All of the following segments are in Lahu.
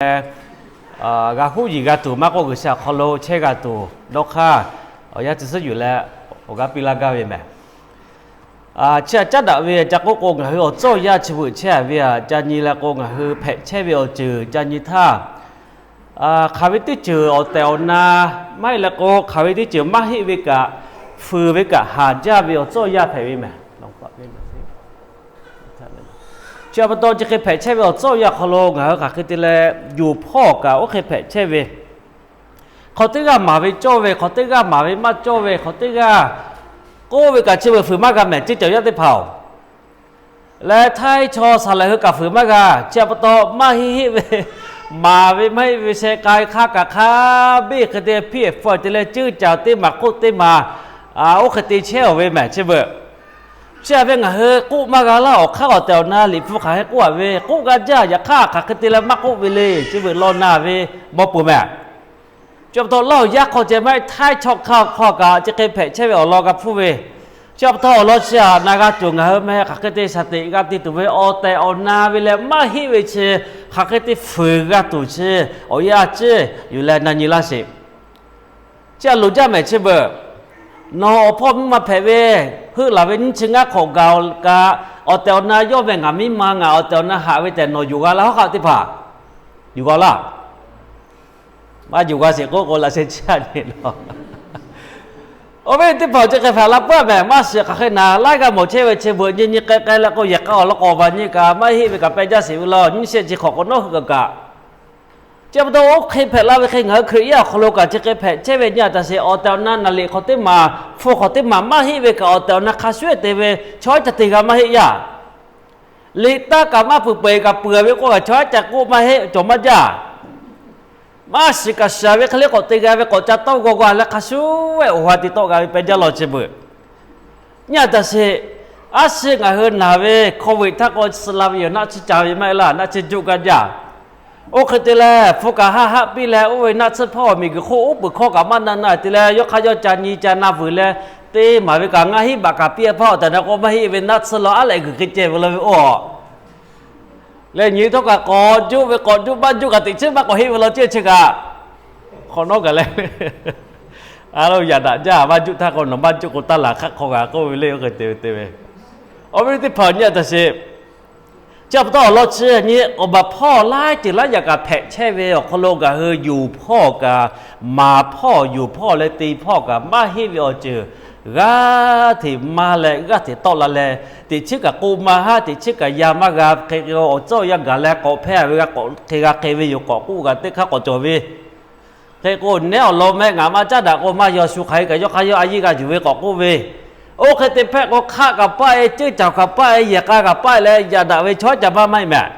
leh, g'a huˉ yiˍ g'a tuˬ maˇ k'oˆ, G'uiˬsha awˬ hk'aw lo chehˇ g'a tuˬ dawˇ hk'aˇ, awˬ yanˇ tcuh suhˉ yuˬ leh awˬ g'aˇ piˇ laˇ gaˇ ve mehˬ. Chi htaꞈ caˉ daꞈ ve ca k'oˆ k'o, ngaˬ hui awˬ tcuhˇ awˬ yanˇ chi beuꞈ chehˇ ve, ca nyi leh k'o, ngaˬ hui hpehꞈ chehˇ ve awˬ ceuˬ ca nyi htaˇ, hk'aˬ ve teˇ ceuˬ awˬ tehˬ awˬ na maˇ heˆ leh k'o, hk'aˬ ve teˇ ceuˬ maˇ heˆ ve kaꞈ, fuiˍ ve kaꞈ haˍ jaˇ ve awˬ tcuhˇ awˬ yanˇ hpehꞈ ve mehˬ. Chi pa taw chi hk'e hpehꞈ chehˇ ve awˬ tcuhˇ awˬ yanˇ hk'aw lo ngaˬ hui hk'aˬ hk'e te leh yuˬ hpawˇ kaꞈ oˇ hk'e hpehꞈ chehˇ ve, hk'aw teˇ g'aˇ maˍ ve cawˇ ve, hk'aw teˇ g'aˇ maˍ ve maˇ cawˇ ve, hk'aw teˇ g'aˇ k'oˆ ve kaꞈ chi beuꞈ fuiˍ maˇ g'a mehˬ, ceˇ caˬ yaˇ teˇ hpaˍ-oˬ. Leh htaiˇ chaw saˍ laˍ hui kaꞈ fuiˍ maˇ g'a. Chi pa taw maˇ heˆ heˆ ve, maˍ ve maˇ heˆ ve sheh k'ai hk'aˇ kaꞈ hk'a biˇ hk'e te hpiˇ-ehˍ hpfuhˇ-ehˍ te leh, ceˇ caˬ teˇ maˬ k'oˆ teˇ maˬ, oˇ hk'e te chehˇ-oˬ ve mehˬ chi beuꞈ. Chi htaꞈ ve ngaˬ hui k'oˆ maˇ g'a laˇ. Awˬ hk'aˇ awˬ tehˬ awˬ na Liꞈ hpu hk'aˬ hk'e k'oˆ-a ve, k'oˆ g'a jaˇ. Yaꞈ hk'aˇ hk'aˬ hk'e te leh maˇ k'oˆ ve le, chi beuꞈ law na ve maw peuˬ mehˬ. Chi pa taw laˇ awˬ yaˇ hk'aw ceh maˇ heˆ, htaiˇ chaw hk'aˇ hk'aw kaꞈ chi hk'e hpehꞈ chehˇ ve awˬ lawn g'a hpuˇ ve. Chi pa taw awˬ lawn chi htaꞈ na g'a tuˬ ngaˬ hui meh hk'aˬ hk'e te shaˍ teꞈ g'a te tuˬ ve awˬ tehˬ awˬ na ve leh maˇ heˆ ve chi hk'aˬ hk'e te fuiˍ g'a tuˬ chi awˬ yanˇ ceˇ yuˬ leh na nyi laˇ sheˍ. Chi htaꞈ loˍ jaˇ mehˬ chi beuꞈ. Nawˬ awˬ hpawˇ miˇ ma hpehꞈ ve, heuˆ laˬ ve nyiˇ chi ngaˇ hk'awꞈ gaˬ-oˬ kaꞈ, awˬ tehˬ awˬ na yawˇ meh ngaˬ miˇ ma, ngaˬ awˬ tehˬ awˬ na haꞈ ve tehꞈ nawˬ yuˬ g'a laˇ hawˉ hk'aˆ teˇ hpaˍ yuˬ g'a laˇ. Maˇ yuˬ g'a sheˍ k'oˆ k'o, laꞈ sheh chiˇ aꞈ nyi la. Awˬ viˉ teˇ hpaˍ-oˬ, chi hk'e hpehꞈ la peuˬ mehˬ. Maˇ shiˍ hk'aˬ hk'e naˍ laiˉ g'a mawˬ chehˇ ve chi beuꞈ nyi nyi k'ai k'ai leh k'o, yehˬ k'a awˬ lawn k'awꞈ baˬ nyi kaꞈ maˇ heˆ ve kaꞈ pehˇ jaˇ sheˍ ve law. Nyiˇ shehˆ chi hk'awꞈ k'o nawˉ hui kaꞈ kaꞈ Chi pa taw oˇ hk'e hpehꞈ la ve hk'e ngaˬ hui Hkriꞈ yaˇ awˬ hk'aw lo kaꞈ chi hk'e hpehꞈ chehˇ ve nyi a taˍ sheˍ. Awˬ tehˬ awˬ na naˍ liꞈ hk'awꞈ teˇ maˬ, hpu hk'awꞈ teˇ maˬ maˇ heˆ ve kaꞈ, awˬ tehˬ awˬ na hk'a shuˍ te ve chaw haiˉ ca te g'a maˇ heˆ yaˇ. Liꞈ taˇ kaꞈ maˇ peuˬ peuˬ kaꞈ peuˬ ve k'oˆ kaꞈ, chaw haiˉ ca k'oˆ maˇ heˆ, cawˬ maˇ jaˇ. Maˇ shiˍ kaꞈ shiˍ ve hk'e le k'awꞈ te g'a ve, k'awꞈ ca tawˆ g'aw g'aw leh hk'a shuˍ ve awˬ ha te tawˆ g'a ve pehˇ jaˇ law chi beuꞈ. Nyi a taˍ sheˍ. Aˉ shiˍ ngaˬ hui naˬ ve hkawˇ ve htaˇ k'o, suh la ve yoˬ, naˆ tsuhˇ ca ve maˇ heˆ laˇ, naˆ tsuhˇ juˆ gaˇ jaˇ. Oˇ hk'e te leh hpu kaꞈ haˆ haˆ piˇ leh, oˇ ve naˆ tsuhˇ hpawˇ miˬguiˬ hk'oˆ uˉ peunˍ hkawˇ kaꞈ maˇ na na te leh, yawˇ hk'aˇ yawˇ ca nyi ca na vuiˬ leh, teˇ maˬ ve kaꞈ ngaˇ hinˉ baꞈ kaꞈ piˇ hpawˇ awˬ tehˬ na k'o maˇ heˆ ve naˆ tsuhˇ law aˉ leh g'uiˬ hk'e ceh ve law ve oˇ. Leh nyi htawˇ kaꞈ k'awꞈ juˆ ve k'awꞈ juˆ maˇ juˆ kaꞈ teꞈ chiˉ maˇ k'awꞈ heˆ ve law ceˇ chi kaꞈ. Hk'awꞈ nawˉ gaˬ leh, a lo yaꞈ daꞈ jaˇ, maˇ juˆ htaˇ k'o nawˬ maˇ juˆ k'o taˇ laˬ hk'aˆ hk'aw g'a k'oˆ ve le. Oˇ hk'e te ve te ve, awˬ viˉ teˇ hpaˍ nyi a taˍ sheˍ. Chi pa taw awˬ lawn chi nyi awˬ baˬ hpawˇ laiˉ ceuˬ laiˉ yaꞈ kaꞈ hpehꞈ chehˇ ve awˬ hk'aw lo ngaˬ hui yuˬ hpawˇ kaꞈ, maˍ hpawˇ yuˬ hpawˇ leh te hpawˇ kaꞈ maˇ heˆ ve awˬ ceuˬ g'aˇ hteꞈ maˇ leh g'aˇ hteꞈ tawˆ la leh, teꞈ chiˉ kaꞈ k'oˆ maˇ haˉ, teꞈ chiˉ kaꞈ yaˇ maˇ g'a hk'e, awˬ tcuhˉ awˬ yanˇ gaˬ leh k'awꞈ hpehˇ ve g'a k'awꞈ hk'e g'a hk'e ve yoˬ k'awꞈ k'oˆ g'a teˇ hk'aˇ k'awꞈ cawˬ ve. Hk'e k'o, nehˉ awˬ lawn meh ngaˬ maˇ caˉ daꞈ k'o, maˇ yaw shu hk'aˬ hk'e kaꞈ yawˇ hk'aˇ yawˇ a yiˇ g'a yuˬ ve k'awꞈ k'oˆ ve. Oˇ hk'e te hpehꞈ k'o, hk'aˆ kaꞈ paˆ-e, ceuˇ caˬ kaꞈ paˆ-e, yehˬ k'a kaꞈ paˆ-e leh yaꞈ daꞈ ve chaw haˉ ca maˇ maˇ heˆ mehˬ.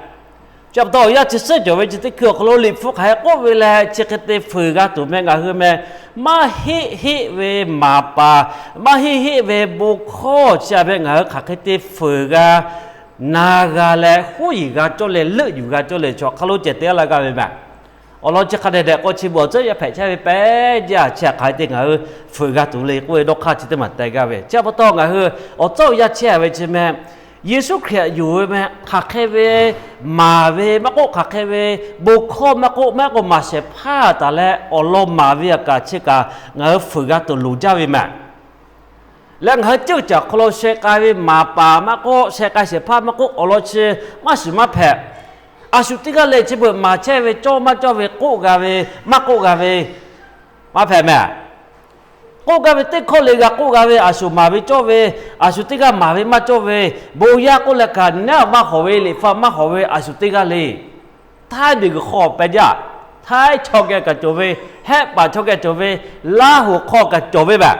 Chi pa taw awˬ yanˇ chi suhˉ cawˬ ve chi teˇ hkui awˬ hk'aw lo Liꞈ hpu hk'aˬ hk'e k'oˆ ve leh, chi hk'e te fuiˍ g'a tuˬ meh ngaˬ hui meh, maˇ heˆ heˆ ve maˍ paˍ, maˇ heˆ heˆ ve bon hkawˇ chi a ve ngaˬ hui hk'aˬ hk'e te fuiˍ g'a na g'a leh, huˉ yiˍ g'a cawˇ leh, leuˆ yuˬ g'a cawˇ leh, chaw hk'aˬ lo ceh te a laˇ gaˇ ve mehˬ. Awˬ lawn chi hk'a dehꞈ dehꞈ k'o, chi beuꞈ awˬ tcuhˉ yaˇ hpehꞈ chehˇ ve pehˇ jaˇ. Chi hk'aˬ hk'e te ngaˬ hui fuiˍ g'a tuˬ le k'oˆ ve dawˇ hk'aˇ chi teˇ maˬ teh gaˇ ve. Chi pa taw ngaˬ hui awˬ tcuhˉ awˬ yanˇ chehˇ ve chi meh, Yeˍsuˆ Hkriꞈ yuˬ ve meh hk'aˬ hk'e ve maˍ ve maˇ k'oˆ, hk'aˬ hk'e ve bon hkawˇ maˇ k'oˆ, maˇ k'oˆ maˍ shehˍ hpaˇ taˍ leh awˬ lawn maˍ ve a kaꞈ chi kaꞈ ngaˬ hui fuiˍ g'a tuˬ loˍ jaˇ ve mehˬ. Leh ngaˬ hui ceuˇ caˬ hk'aw lo sheh k'ai ve maˍ paˍ maˇ k'oˆ, sheh k'ai shehˍ hpaˇ maˇ k'oˆ, awˬ lawn chi maˇ shiˍ maˇ hpehꞈ. A shu teˇ g'aˇ le chi beuꞈ maˍ chehˇ ve cawˇ maˇ cawˇ ve k'oˆ g'a ve, maˇ k'oˆ g'a ve maˇ hpehꞈ mehˬ. K'oˆ gaˇ ve teˇ hkawˇ le g'a k'oˆ g'a ve, a shu maˍ ve cawˇ ve, a shu teˇ g'aˇ maˍ ve maˇ cawˇ ve, bon yaˇ k'oˆ leh kaꞈ nehˉ maˇ hawˍ ve, Liꞈ hpu maˇ hawˍ ve a shu teˇ g'aˇ le. Htaiˇ miˬguiˬ hk'aw pehˇ jaˇ. Htaiˇ chaw geh kaꞈ cawˬ ve, hehˆ paˍ chaw geh cawˬ ve, Laˇ hoꞈ hk'aw kaꞈ cawˬ ve mehˬ.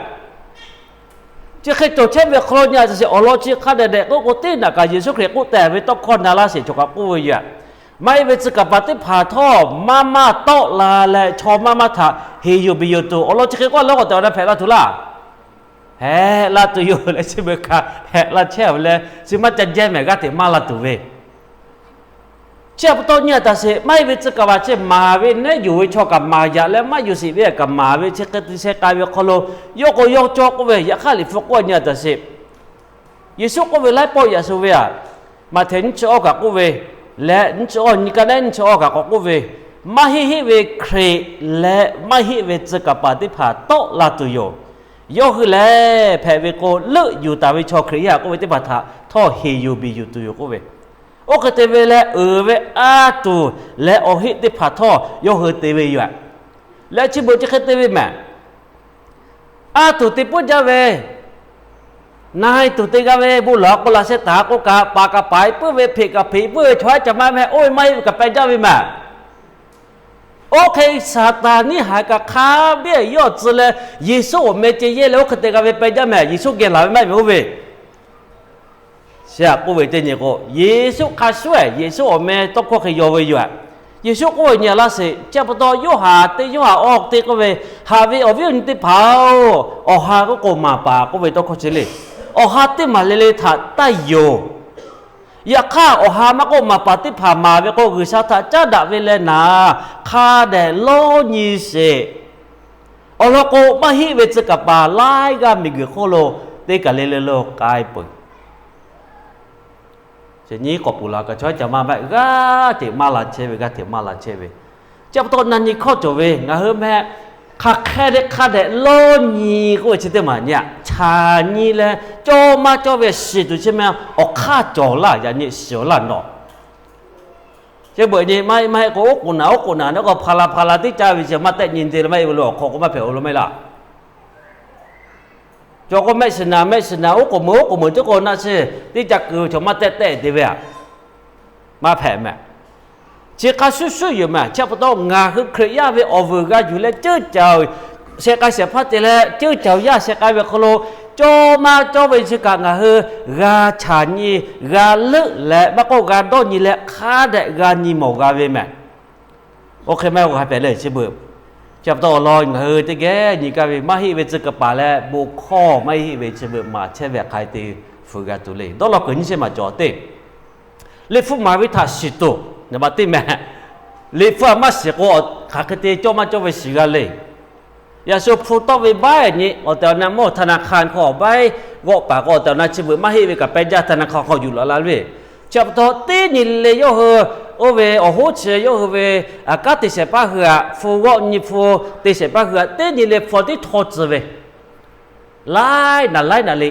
Chi hk'e cawˬ chehˇ ve hk'aw lo nyi a taˍ sheˍ. Awˬ lawn chi hk'a dehꞈ dehꞈ k'oˆ k'o, teˇ naꞈ kaꞈ Yeˍsuˆ Hkriꞈ k'oˆ teh ve tawˇ hkawˇ na laˇ sheˍ, chaw kaꞈ k'oˆ ve yoˬ. Maˇ heˆ ve tcuh kaˍ paˍ teˇ hpaˍ htawˇ maˇ maˇ tawˆ la leh, chaw maˇ maˇ htaꞈ heˍ yoˬ beˬ yoˬ tuˬ, awˬ lawn chi hk'e k'oˆ leh k'o tehꞈ awˬ na hpehꞈ la tuˬ laˇ. Hehꞈ la tuˬ yoˬ leh chi beuꞈ kaꞈ hehꞈ la chehˇ ve leh, chi maˇ ca jehˇ mehˬ g'aˇ hteꞈ maˇ la tuˬ ve. Chi pa taw nyi a taˍ sheˍ. Maˇ heˆ ve tcuh kaˍ paˍ chi maˍ ve nehˉ yuˬ ve chaw kaꞈ maˍ yaꞈ leh, maˇ yuˬ sheˍ ve kaꞈ maˍ ve chi hk'e te sheh k'ai ve hk'aw lo, yawˇ k'o yawˇ cawˇ k'oˆ ve, yaꞈ hk'aˇ Liꞈ hpu k'oˆ nyi a taˍ sheˍ. Yeˍsuˆ k'oˆ ve laiˉ pawˆ yaꞈ shu ve aꞈ, Maꞈhtehˍ nyiˇ chi awˇ kaꞈ k'oˆ ve, leh nyiˇ chi awˇ nyi ka nehˉ nyiˇ chi awˇ kaꞈ k'awꞈ k'oˆ ve, Maˇ heˆ heˆ ve Hkriꞈ leh maˇ heˆ ve tcuh kaˍ paˍ teˇ hpaˍ tawˆ la tuˬ yoˬ. Yawˇ hui lehˬ hpehꞈ ve k'o, leuˆ yuˬ taˍ ve chaw Hkriꞈ yaˇ k'oˆ ve teˇ hpaˍ htaꞈ htawˇ heˍ yuˬ biˬ yuˬ tuˬ yoˬ k'oˆ ve. Oˇ hk'e te ve leh, uiˍ ve a tuˬ leh awˬ heˆ teˇ hpaˍ htawˇ yawˇ hui te ve yoˬ. Leh chi beuꞈ chi hk'e te ve mehˬ. A tuˬ te puiˉ jaˇ ve, na tuˬ te g'a ve, bon lawˬ k'o laꞈ sheh taˍ k'o kaꞈ, paˍ kaꞈ paˍ puiˉ ve, hpeꞈ kaꞈ hpeꞈ puiˉ ve, chaw haˉ ca maˇ meh oˇ ve maˇ heˆ ve kaꞈ peh jaˇ ve mehˬ. Oˇ hk'e Saˍtanˍ neˇ haiˬ kaꞈ hk'a biˇ yawˇ tcuh leh, Yeˍsuˆ awˬ meh ceh yehˇ leh oˇ hk'e te g'a ve peh jaˇ mehˬ. Yeˍsuˆ geh laˬ ve maˇ heˆ ve oˇ ve Chi htaꞈ k'oˆ ve teˇ nyi k'o, Yeˍsuˆ hk'a shuˍ, Yeˍsuˆ awˬ meh tawˇ hkawˇ hk'e yaw ve yoˬ. Yeˍsuˆ k'oˆ ve nyi a laˇ sheˍ, chi pa taw Yoˇhanˬ teˇ Yoˇhanˬ awˬ hk'e te k'oˆ ve, Haꞈ ve awˬ viˉ awˬ nyi teˇ hpaˍ-oˬ, awˬ ha k'oˆ k'o maˍ paˍ k'oˆ ve tawˇ hkawˇ chi le. Awˬ ha teˇ maˬ le le htaꞈ taˇ yoˬ. Yaꞈ hk'aˇ, awˬ ha maˇ k'oˆ maˍ paˍ teˇ hpaˍ maˍ ve k'o, G'uiˬsha htaꞈ caˉ daꞈ ve leh naˍ, hk'a dehꞈ lawˇ nyi sheˍ. Awˬ lawn k'o, maˇ heˆ ve tcuh kaˍ paˍ laiˉ g'aˇ miˬguiˬ hk'oˆ lo teˇ kaˬ le le lo k'ai peuˬ. Chi nyiˉ k'awꞈ puˍ la kaꞈ chaw haˉ ca maˇ meh, g'aˇ hteꞈ maˇ la chehˇ ve, g'aˇ hteꞈ maˇ la chehˇ ve. Chi pa taw na nyi hkawˇ cawˬ ve, ngaˬ hui meh hk'aˬ hk'e te hk'a dehꞈ lawˇ nyi k'oˆ ve chi teˇ maˬ nyi aꞈ, chaꞈ nyi leh cawˇ maˇ cawˇ ve shiˍ tuˬ chi meh awˬ hk'aˇ cawˬ laˇ, yaꞈ nyi shiˍ laˇ nawˬ. Chi beuꞈ nyi maˇ heˆ maˇ heˆ k'o, oˉ k'oˍ naˍ oˉ k'oˍ naˍ naˉ k'o, hpaˍ la hpaˍ la teˇ caˇ ve chi maˇ tehˆ nyi te le maˇ heˆ ve lo, awˬ hk'aw k'o maˇ hpehꞈ-o lo maˇ heˆ laˇ. Chaw k'o mehˆ shiˍ naˍ mehˆ shiˍ naˍ, oˉ k'oˍ meuˍ oˉ k'oˍ meuˍ teˇ k'o naˆ chi, teˇ caˇ kuiˬ chaw maˇ tehˆ tehˆ te ve aꞈ, maˇ hpehꞈ mehˍ. Chi hk'a shuˍ shuˍ yoˬ mehˍ. Chi pa taw ngaˬ hui Hkriꞈ yaˇ ve awˬ vuiˬ g'a yuˬ leh ceuˇ caˬ shehˍ k'ai shehˍ hpaˇ te leh, ceuˇ caˬ yaˇ shehˍ k'ai ve hk'aw lo cawˇ maˇ cawˇ ve chi kaꞈ ngaˬ hui g'a chaꞈ nyi, g'a leuˆ leh maˇ k'oˆ g'a dawˇ nyi leh hk'a dehꞈ g'a nyi mawˬ g'a ve mehˍ. Oˇ hk'e maˇ heˆ k'o hk'a hpehꞈ le chi beuꞈ. Chi pa taw awˬ lawn ngaˬ hui teˇ geh nyi gaˇ ve, maˇ heˆ ve tcuh kaˍ paˍ leh bon hkawˇ maˇ heˆ ve chi beuꞈ maˍ chehˇ ve hk'aˬ hk'e te fuiˍ g'a tuˬ le. Dawˇ law kuiˬ nyiˇ shehˆ maˬ cawˬ teˇ, Liꞈ hpu maˍ ve htaꞈ shiˍ tuˬ, naˍ baꞈ teˇ mehˍ. Liꞈ hpu a maˇ shiˍ k'o, hk'aˬ hk'e te cawˇ maˇ cawˇ ve shiˍ g'a le. Yaꞈ shu hpu tawˆ ve baiˉ nyi awˬ tehˬ awˬ na mawˇ ธนาคาร hk'aw baiˉ g'awˆ paˍ k'o, awˬ tehˬ awˬ na chi beuꞈ maˇ heˆ ve kaꞈ peh jaˇ ธนาคาร hk'aw yuˬ laꞈ la ve. Chi pa taw teˇ nyi le yawˇ hui oˇ ve awˬ hoˉ chi yawˇ hui ve kanˉ te shehˍ paˇ hui aꞈ, hpu g'awˆ nyi hpu te shehˍ paˇ hui aꞈ, teˇ nyi le hpu tiˉ htawˇ tcuh ve, laiˉ naˍ laiˉ naˍ le.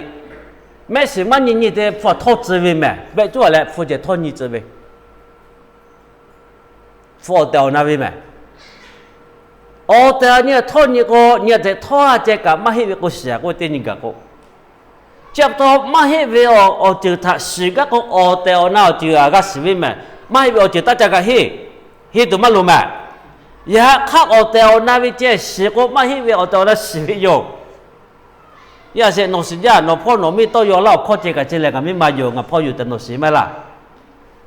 Mehˆ shiˍ maˇ nyi nyi te hpu htawˇ tcuh ve mehˍ. Behˆ cuˉ a leh hpu ceh htawˇ nyi tcuh ve, hpu awˬ tehˬ awˬ na ve mehˍ. Awˬ tehˬ nyi htawˇ nyi k'o, nyi tehꞈ htawˇ a ceh kaꞈ maˇ heˆ ve k'o, shiˍ a k'oˆ ve teˇ nyi gaˬ k'o, chi pa taw maˇ heˆ ve awˬ ceuˬ htaꞈ shiˍ gaˇ k'o, awˬ tehˬ awˬ na awˬ ceuˬ a g'a shiˍ ve mehˍ. Maˇ heˆ ve awˬ ceuˬ taˇ ca g'a heˆ, heˆ tuˬ maˇ loˍ mehˍ. Yaꞈ hk'aˇ, awˬ tehˬ awˬ na ve ceh shiˍ k'o, maˇ heˆ ve awˬ tehˬ awˬ na shiˍ ve yoˬ. Yaˇ shehˍ nawˬ shiˍ jaˇ, nawˬ hpawˇ nawˬ miˇ tawˇ yaw laˇ awˬ hkawˇ ceh kaꞈ ceh lehˬ, ngaˬ miˇ ma yoˬ, ngaˬ hpawˇ yoˬ tehꞈ nawˬ shiˍ maˇ laˇ.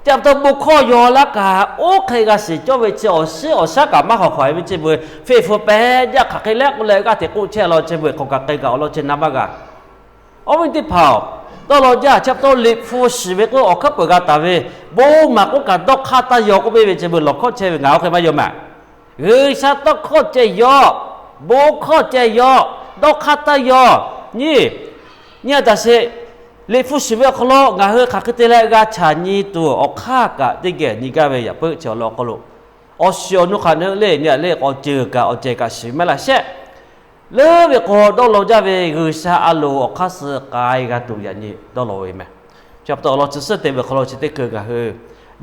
Chi pa taw bon hkawˇ yaw laˇ kaꞈ, oˇ hk'e g'a shiˍ cawˇ ve chi awˬ shiˉ awˬ shaˉ kaꞈ maˇ hawˍ hk'awꞈ e ve chi beuꞈ, hpeꞈ hpu peh jaˇ hk'aˬ hk'e leh k'oˆ leh g'aˇ hteꞈ k'oˆ chehˇ law chi beuꞈ hk'aˬ kaꞈ k'ai kaꞈ awˬ lawn chi na maˇ g'a. Awˬ viˉ teˇ hpaˍ-oˬ, dawˇ law jaˇ. Chi pa taw Liꞈ hpu shiˍ ve k'o, awˬ hkuiˉ peuˬ g'a taˍ ve, bon maˬ k'oˆ kaꞈ dawˇ hk'aˇ taˇ yaw k'oˆ piˇ ve chi beuꞈ lawˬ hkawˇ chehˇ ve ngaˬ oˇ hk'e maˇ yaw mehˍ. G'uiˬsha tawˇ hkawˇ ceh yaw, bon hkawˇ ceh yaw, dawˇ hk'aˇ taˇ yaw. Nyi, nyi a taꞈ sheˍ, Liꞈ hpu shiˍ ve awˬ hk'aw lo ngaˬ hui hk'aˬ hk'e te leh g'a chaꞈ nyi tuˬ awˬ hk'aˇ kaꞈ teˇ geh nyi gaˇ ve yaꞈ puiˉ chi awˬ lawn awˬ hk'aw lo, awˬ shiˍ awˬ nu hk'aˬ hk'e le nyi a le, awˬ ceuˬ kaꞈ awˬ cehˬ kaꞈ shiˍ maˇ laˇ shehˆ. Leuˉ ve k'o, dawˇ law jaˇ ve G'uiˬsha a loˍ awˬ hk'aˇ suh k'ai g'a tuˬ yaꞈ nyi dawˇ law ve mehˍ. Chi pa taw awˬ lawn chi suhˉ te ve awˬ hk'aw lo chi teˇ hkui ngaˬ hui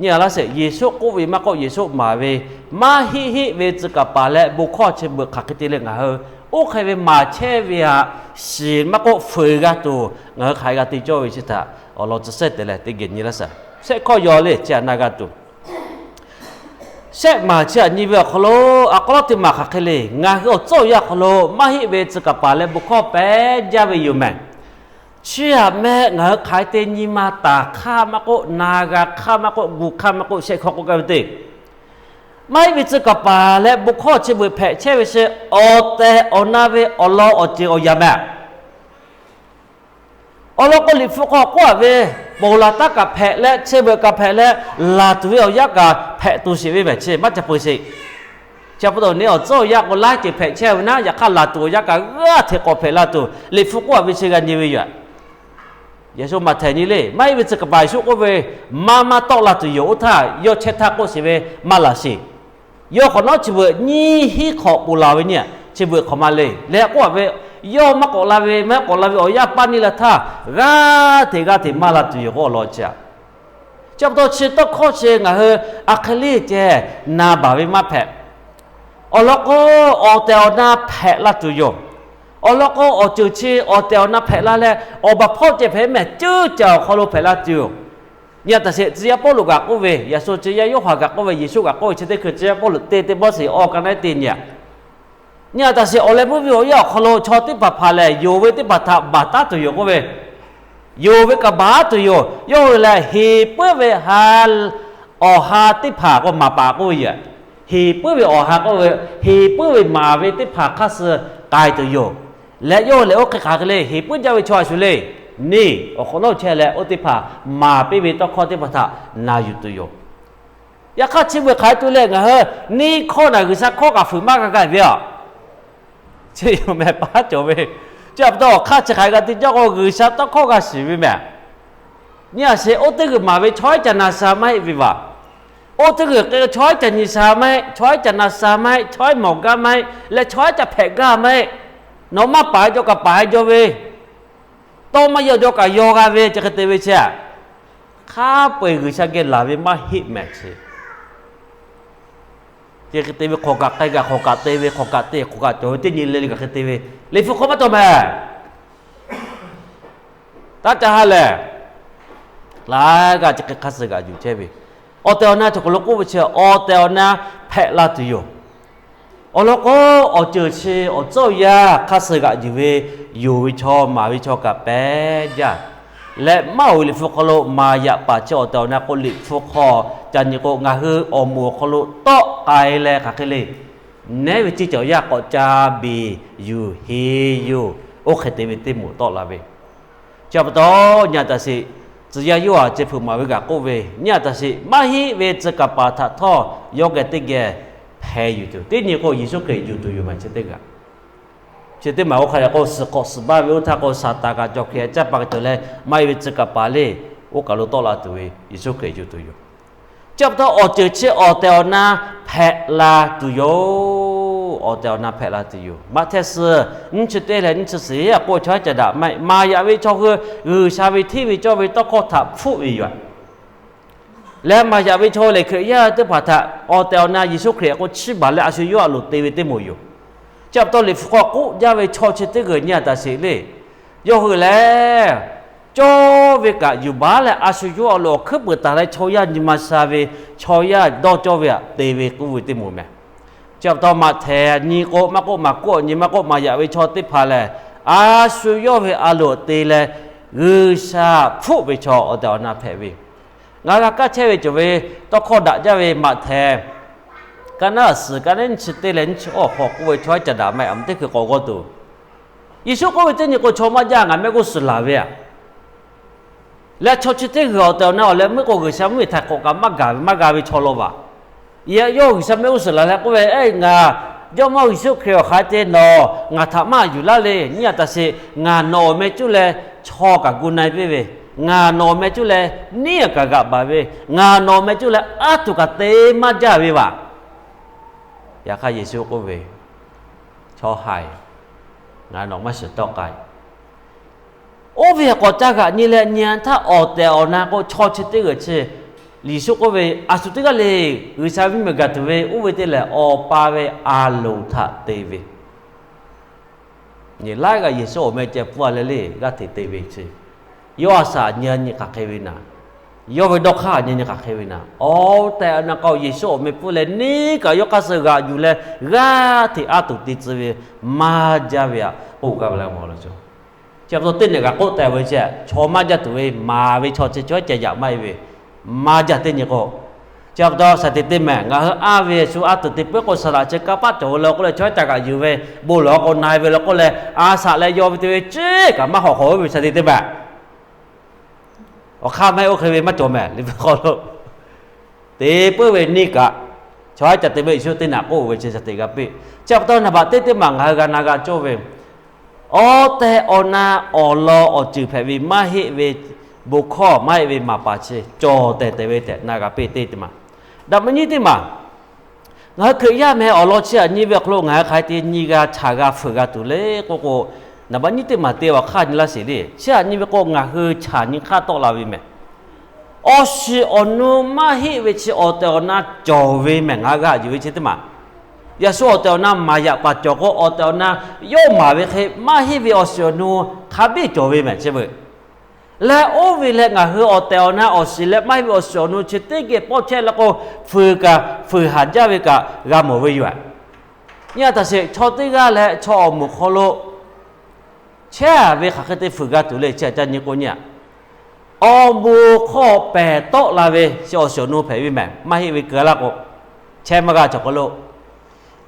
nyi a laˇ sheˍ, Yeˍsuˆ k'oˆ ve maˇ k'oˆ, Yeˍsuˆ maˍ ve, maˇ heˆ heˆ ve tcuh kaˍ paˍ leh bon hkawˇ chi beuꞈ hk'aˬ hk'e te leh ngaˬ hui oˇ hk'e ve maˍ chehˇ ve aꞈ, shiˍ maˇ k'oˆ fuiˍ g'a tuˬ ngaˬ hui hk'aˬ hk'e g'a te cawˇ ve chi htaꞈ awˬ lawn chi suhˉ te leh teˇ geh nyi laˇ sheˍ. Shehˆ hkawˇ yaw le chi aꞈ na g'a tuˬ, shehˆ maˬ chi aꞈ nyi ve awˬ hk'aw lo, a k'aw lawˉ teˇ maˬ hk'aˬ hk'e le, ngaˬ hui awˬ tcuhˉ awˬ yanˇ hk'aw lo maˇ heˆ ve tcuh kaˍ paˍ leh bon hkawˇ pehˉ jaˇ ve yoˬ mehˍ. Chi aꞈ meh ngaˬ hui hk'aˬ hk'e te nyi ma taˍ hk'aˇ maˇ k'oˆ, na g'a hk'aˇ maˇ k'oˆ, gu hk'aˇ maˇ k'oˆ, shehˆ hkawˇ k'oˆ gaˇ ve teˇ, maˇ heˆ ve tcuh kaˍ paˍ leh bon hkawˇ chi beuꞈ hpehꞈ chehˇ ve chi awˬ tehˬ awˬ na ve awˬ lawn awˬ ceuˬ awˬ yanˇ mehˍ. Awˬ lawn k'o, Liꞈ hpu hk'aw k'oˆ a ve, ponˬ laˬ taˉ kaꞈ hpehꞈ leh, chehˇ beuꞈ kaꞈ hpehꞈ leh, laˬ tuˬ ve awˬ yanˇ kaꞈ hpehꞈ tuˬ sheˍ ve mehˍ chi maˇ ca peu sheˍ. Chi pa taw neˇ awˬ tcuhˉ awˬ yanˇ k'o laiˉ ceuˬ hpehꞈ chehˇ ve naˉ, yaꞈ hk'aˇ laˬ tuˬ awˬ yanˇ kaꞈ g'aˇ hteꞈ k'awꞈ hpehꞈ la tuˬ Liꞈ hpu k'oˆ a ve chi g'a nyi ve yoˬ. Yeˍsuˆ maˍ htehꞈ nyi le, maˇ heˆ ve tcuh kaˍ paˍ Yeˍsuˆ k'oˆ ve, maˇ maˇ tawˆ la tuˬ yoˬ. Oˇ htaˇ yawˇ chehˇ htaˇ k'oˆ sheˍ ve maˇ laˬ sheˍ. Yawˇ hk'awꞈ nawˉ chi beuꞈ nyiˇ hinˉ hk'awꞈ poˬ laˬ ve nyi-a, chi beuꞈ hk'awꞈ ma le leh k'oˆ-a ve, yawˇ maˇ k'awꞈ la ve, maˇ k'awꞈ la ve awˬ yanˇ paˇ neˇ la htaˇ, g'aˇ hteꞈ g'aˇ hteꞈ maˇ la tuˬ yoˬ k'oˆ law chi-a. Chi pa taw chi tawˇ hkawˇ chi ngaˬ hui a hk'e le ceh na baˬ ve maˇ hpehꞈ. Awˬ lawn k'o, awˬ tehˬ awˬ na hpehꞈ la tuˬ yoˬ. Awˬ lawn k'o, awˬ ceuˬ chi awˬ tehˬ awˬ na hpehꞈ la leh, awˬ baˬ hpawˇ ceh hpehꞈ mehˍ ceuˇ caˬ awˬ hk'aw lo hpehꞈ la tuˬ yoˬ. Nyi-a taˍ sheˍ, tcuh yaˇ Pawˇluꞈ kaꞈ k'oˆ ve, yaꞈ sho tcuh yaˇ Yoˇhanˬ kaꞈ k'oˆ ve, Yeˍsuˆ kaꞈ k'oˆ ve, chi teˇ hkui tcuh yaˇ Pawˇluꞈ te teˇ bawˇ sheˍ awˬ ka naˉ teˇ nyi-a. Nyi-a taˍ sheˍ, awˬ leh meuˇ ve awˬ yanˇ awˬ hk'aw lo chaw teˇ hpaˍ hpaˍ lehˬ, yonˍ ve teˇ hpaˍ htaꞈ baˬ taˉ tuˬ yoˬ k'oˆ ve, yonˍ ve kaꞈ baˬ taˉ tuˬ yoˬ. Yawˇ hui lehˬ, heˍ puiˉ ve ha, awˬ ha teˇ hpaˍ k'o maˍ paˍ k'oˆ ve yoˬ. Heˍ puiˉ ve awˬ ha k'oˆ ve, heˍ puiˉ ve maˍ ve teˇ hpaˍ hk'aˇ suh k'ai tuˬ yoˬ. Leh yawˇ hui lehˬ, oˇ hk'e hk'aˬ hk'e le, heˍ puiˉ jaˇ ve chaw a shu le, neˇ awˬ hk'awꞈ nawˉ chehˇ leh, oˇ teˇ hpaˍ maˍ piˇ ve tawˇ hkawˇ teˇ hpaˍ htaꞈ na yuˬ tuˬ yoˬ. Yaꞈ hk'aˇ chi beuꞈ hk'aˬ hk'e tuˬ leh, ngaˬ hui neˇ hkawˇ naˬ G'uiˬsha hkawˇ kaꞈ fuiˍ maˇ g'a gaˇ ve a. Chi yoˬ mehˍ paˉ cawˬ ve. Chi pa taw awˬ hk'aˇ chi hk'aˬ hk'e g'a te jaˇ k'o, G'uiˬsha tawˇ hkawˇ g'a shiˍ ve mehˍ. Nyi-a sheˍ, oˇ teˇ g'uiˬ maˍ ve chaw haiˉ ca na sha maˇ heˆ ve vaˬ. Oˇ teˇ g'uiˬ k'o, chaw haiˉ ca nyi sha maˇ heˆ, chaw haiˉ ca na sha maˇ heˆ, chaw haiˉ mawˬ gaˇ maˇ heˆ, leh chaw haiˉ ca hpehꞈ gaˇ maˇ heˆ. Nawˬ maˇ paˍ jaw kaꞈ paˍ jaw ve, tawˇ maˇ yaw jaw kaꞈ yaw g'a ve, chi hk'e te ve chi-a. Hk'a peu-eˬ G'uiˬsha geh laˬ ve maˇ heˆ mehˍ chi. Chi hk'e te ve hk'awꞈ kaꞈ k'ai kaꞈ hk'awꞈ kaꞈ te ve, hk'awꞈ kaꞈ te hk'awꞈ kaꞈ cawˬ ve teˇ nyi le le kaꞈ hk'e te ve, Liꞈ hpu hk'aw maˇ cawˬ mehˍ. Taˇ ca ha lehˬ, laiˉ g'aˇ chi hk'e hk'aˇ suh g'aꞈ yuˬ chehˇ ve, awˬ tehˬ awˬ na cawˬ k'aw lo k'oˆ ve chi, awˬ tehˬ awˬ na hpehꞈ la tuˬ yoˬ. Awˬ lawn k'o, awˬ ceuˬ chi awˬ tcuhˉ awˬ yaˇ hk'aˇ suh g'aꞈ yuˬ ve, yonˍ ve chaw maˍ ve chaw kaꞈ pehˉ jaˇ. Leh maˇ oˬ ve Liꞈ hpu hk'aw lo maˍ yaꞈ paˍ chi awˬ tehˬ awˬ na k'o, Liꞈ hpu hk'aw ca nyi k'o, ngaˬ hui awˬ moˍ awˬ hk'aw lo tawˆ k'ai leh hk'aˬ hk'e le, nehˉ ve ceˇ cawˬ yaˇ k'awꞈ ca beˬ yuˬ heˍ yoˬ. Oˇ hk'e te ve teˇ moˍ tawˆ la ve. Chi pa taw, nyi-a taˍ sheˍ, tcuh yaˇ Yoˇhanˬ ceh hpeuꞈ maˍ ve kaꞈ k'oˆ ve, nyi-a taˍ sheˍ, maˇ heˆ ve tcuh kaˍ paˍ htaꞈ htawˇ yawˇ geh teˇ geh hpeh yuˬ tuˬ, teˇ nyi k'o Yeˍsuˆ Hkriꞈ yuˬ tuˬ yoˬ mehˍ chi teˇ g'aˇ. Chi teˇ maˬ oˇ hk'a yaꞈ k'o, suhˍ hk'awꞈ suhˍ baˇ ve oˇ htaˇ k'o, Saˍtanˍ kaꞈ cawˬ, Hkriꞈ yaˇ caˇ pa kaꞈ cawˬ leh, maˇ heˆ ve tcuh kaˍ paˍ le, oˇ kaˬ lo tawˆ la tuˬ ve Yeˍsuˆ Hkriꞈ yuˬ tuˬ yoˬ. Chi pa taw, awˬ ceuˬ chi awˬ tehˬ awˬ na hpehꞈ la tuˬ yoˬ. Awˬ tehˬ awˬ na hpehꞈ la tuˬ yoˬ. Maꞈhtehˍ suhˍ nyiˇ chi teˇ leh nyiˇ chi suhˍ, a k'o chaw haiˉ ca daꞈ maˇ heˆ, maˍ yaꞈ ve chaw hui G'uiˬsha ve hteˇ ve cawˇ ve tawˇ hkawˇ htaꞈ hpfuhˆ ve yoˬ. Leh maˍ yaꞈ ve chaw lehˬ, Hkriꞈ yaˇ teˇ hpaˍ htaꞈ awˬ tehˬ awˬ na Yeˍsuˆ Hkriꞈ k'o chiˇ baˬ leh a shu yawˇ a loˍ te ve teˇ moˍ yoˬ. Chi pa taw, Liꞈ hpu hk'aw k'oˆ jaˇ ve chaw chi teˇ g'uiˬ nyi-a taˍ sheˍ le. Yawˇ hui lehˬ, cawˇ ve kaꞈ yuˬ baˬ leh a shu yawˇ a loˍ awˬ hkuiˉ peuˍ taˍ leh chaw yaˇ nyi ma sha ve, chaw yaˇ dawˇ cawˇ ve htaꞈ te ve k'oˆ ve teˇ moˍ mehˍ. Chi pa taw, Maꞈhtehˍ nyi k'o maˇ k'oˆ, Maˍkuˆ nyi maˇ k'oˆ, maˍ yaꞈ ve chaw teˇ hpaˍ lehˬ, a shu yawˇ ve a loˍ te leh G'uiˬsha hpfuhˆ ve chaw awˬ tehˬ awˬ na hpehꞈ ve. Ngaˬ g'a kaˇ chehˇ ve cawˬ ve tawˇ hkawˇ daꞈ jaˇ ve Maꞈhtehˍ, ka naˉ suhˍ ka naˉ nyiˇ chi teˇ leh nyiˇ chi awˬ hk'aw k'oˆ ve, chaw haiˉ ca daꞈ maˇ heˆ, a mvuhˇ teˇ hkui k'awꞈ g'awˇ tuˬ, Yeˍsuˆ k'oˆ ve, teˇ nyi k'o chaw maˇ jaˇ, ngaˬ mehˆ g'uˇ suhˍ laˬ ve aꞈ. Leh chaw chi teˇ g'uiˬ awˬ tehˬ awˬ na awˬ leh meuˇ k'o, G'uiˬsha mvuhˇmiˬ htaꞈ k'awꞈ kaꞈ maˇ gaˬ ve, maˇ g'a ve chaw law vaˬ. Yaꞈ yawˇ G'uiˬsha mehˆ g'uˇ suhˍ laˬ leh k'oˆ ve, Eˇ, ngaˬ Jawˇmawˇ Yeˍsuˆ Hkriꞈ awˬ hk'aˬ hk'e te nawˬ ngaˬ htaꞈ maˇ yuˬ laˇ le. Nyi-a taˍ sheˍ, ngaˬ nawˬ awˬ meh cuˇ leh chaw kaꞈ gu na-e piˇ ve, ngaˬ nawˬ awˬ meh cuˇ leh neˇ kaꞈ g'aꞈ baˬ ve, ngaˬ nawˬ awˬ meh cuˇ leh aˉ tuˬ kaꞈ te maˇ jaˇ ve vaˬ. Yaꞈ hk'aˇ Yeˍsuˆ k'oˆ ve, Chaw haiˬ, ngaˬ nawˬ maˇ shiˍ tawˆ k'ai. Oˇ ve k'awꞈ ca g'aꞈ nyi leh nyi-a htaˇ, awˬ tehˬ awˬ na k'o, chaw chi teˇ g'uiˬ chi Yeˍsuˆ k'oˆ ve, a shu teˇ g'aˇ le, G'uiˬsha ve mvuhˇmiˬ gaˬ tuˬ ve oˇ ve te lehˬ, Awˬ pa ve a loˍ htaꞈ te ve. Nyi laiˉ g'aˇ Yeˍsuˆ awˬ meh ceh pfuhˇ-a leh le g'aˇ hteꞈ te ve chi, yawˇ a shaꞈ nyi-a nyi hk'aˬ hk'e ve naˍ, yawˇ ve dawˇ hk'aˇ nyi nyi hk'aˬ hk'e ve naˍ, awˬ tehˬ awˬ na k'o Yeˍsuˆ awˬ meh pfuhˇ leh neˇ kaꞈ yawˇ hk'aˇ suh g'aꞈ yuˬ leh g'aˇ hteꞈ aˉ tuˬ te tcuh ve maˇ jaˇ ve aꞈ k'oˆ gaˇ ve le mawˬ law. Chi pa taw teˇ nehˬ kaꞈ k'oˆ taˍ ve chi, chaw maˇ jaˇ tuˬ ve maˍ ve chaw chi chaw ceh yaꞈ maˇ heˆ ve, maˇ jaˇ teˇ nyi k'o, chi pa taw shaˍ tiꞈ te mehˍ, ngaˬ hui aˉ ve shu aˉ tuˬ te puiˉ k'o, saˍ laꞈ chi kanˇ paˆ cawˬ ve law k'oˆ leh, chaw haiˉ ca kaꞈ yuˬ ve, bon lawˬ k'o na-e ve law k'oˆ leh, a shaꞈ leh yaw ve te ve ceˇ kaꞈ maˇ hawꞈ hawꞈ ve shaˍ tiꞈ te mehˍ. Awˬ hk'aˇ maˇ heˆ, oˇ hk'e ve maˇ cawˬ mehˍ. Liꞈ hpu hk'aw lo te puiˉ ve neˇ kaꞈ, chaw haiˉ ca te ve Yeˍsuˆ teˇ naꞈ k'oˆ ve chi shaˍ tiꞈ g'a piˇ. Chi pa taw naˍ baꞈ teˇ teˇ maˬ ngaˬ hui g'a na g'a cawˇ ve, awˬ tehˬ awˬ na awˬ lawn awˬ ceuˬ hpehꞈ ve maˇ heˆ ve, bon hkawˇ maˇ heˆ ve maˍ paˍ chi cawˬ tehˬ tehˬ ve tehꞈ na g'a piˇ teˇ teˇ maˬ. Daꞈ maˇ nyiˇ teˇ maˬ, Ngaˬ hui Hkriꞈ yaˇ meh awˬ lawn chi aꞈ nyi ve awˬ hk'aw lo ngaˬ hui hk'aˬ hk'e te nyi g'a, chaꞈ g'a, fuiˍ g'a tuˬ le k'oˆ k'o, naˍ baˆ nyiˇ teˇ maˬ te awˬ hk'aˇ nyi laˇ sheˍ le. Chi aꞈ nyi ve k'o, ngaˬ hui chaꞈ nyi hk'aˇ tawˆ la ve meh. Awˬ shiˍ awˬ nu maˇ heˆ ve chi awˬ tehˬ awˬ na cawˬ ve meh. Ngaˬ hui g'a yuˬ ve chi teˇ maˬ, yaꞈ shu awˬ tehˬ awˬ na maˍ yaꞈ paˍ cawˬ k'o, awˬ tehˬ awˬ na yawˇ maˍ ve hk'e maˇ heˆ ve awˬ shiˍ awˬ nu hk'a biˇ cawˬ ve meh chi veuꞈ. Leh oˇ ve leh ngaˬ hui awˬ tehˬ awˬ na awˬ shiˍ leh maˇ heˆ ve awˬ shiˍ awˬ nu chi teˇ geh pawˆ chehˇ la k'o, fuiˍ kaꞈ fuiˍ haˍ jaˇ ve kaꞈ g'a mawˬ ve yoˬ. Nyi aꞈ htaꞈ sheˍ, chaw teˇ g'aˇ leh chaw awˬ moˍ hk'aw lo chehˇ ve hk'aˬ hk'e te fuiˍ g'a tuˬ le. Chi aꞈ ca nyi k'o nyi aꞈ, awˬ moˍ hk'aw pehˬ tawˆ la ve chi awˬ shiˍ awˬ nu hpehꞈ ve meh. Maˇ heˆ ve keu laˇ k'o, chehˇ maˇ g'a cawˬ hk'aw lo.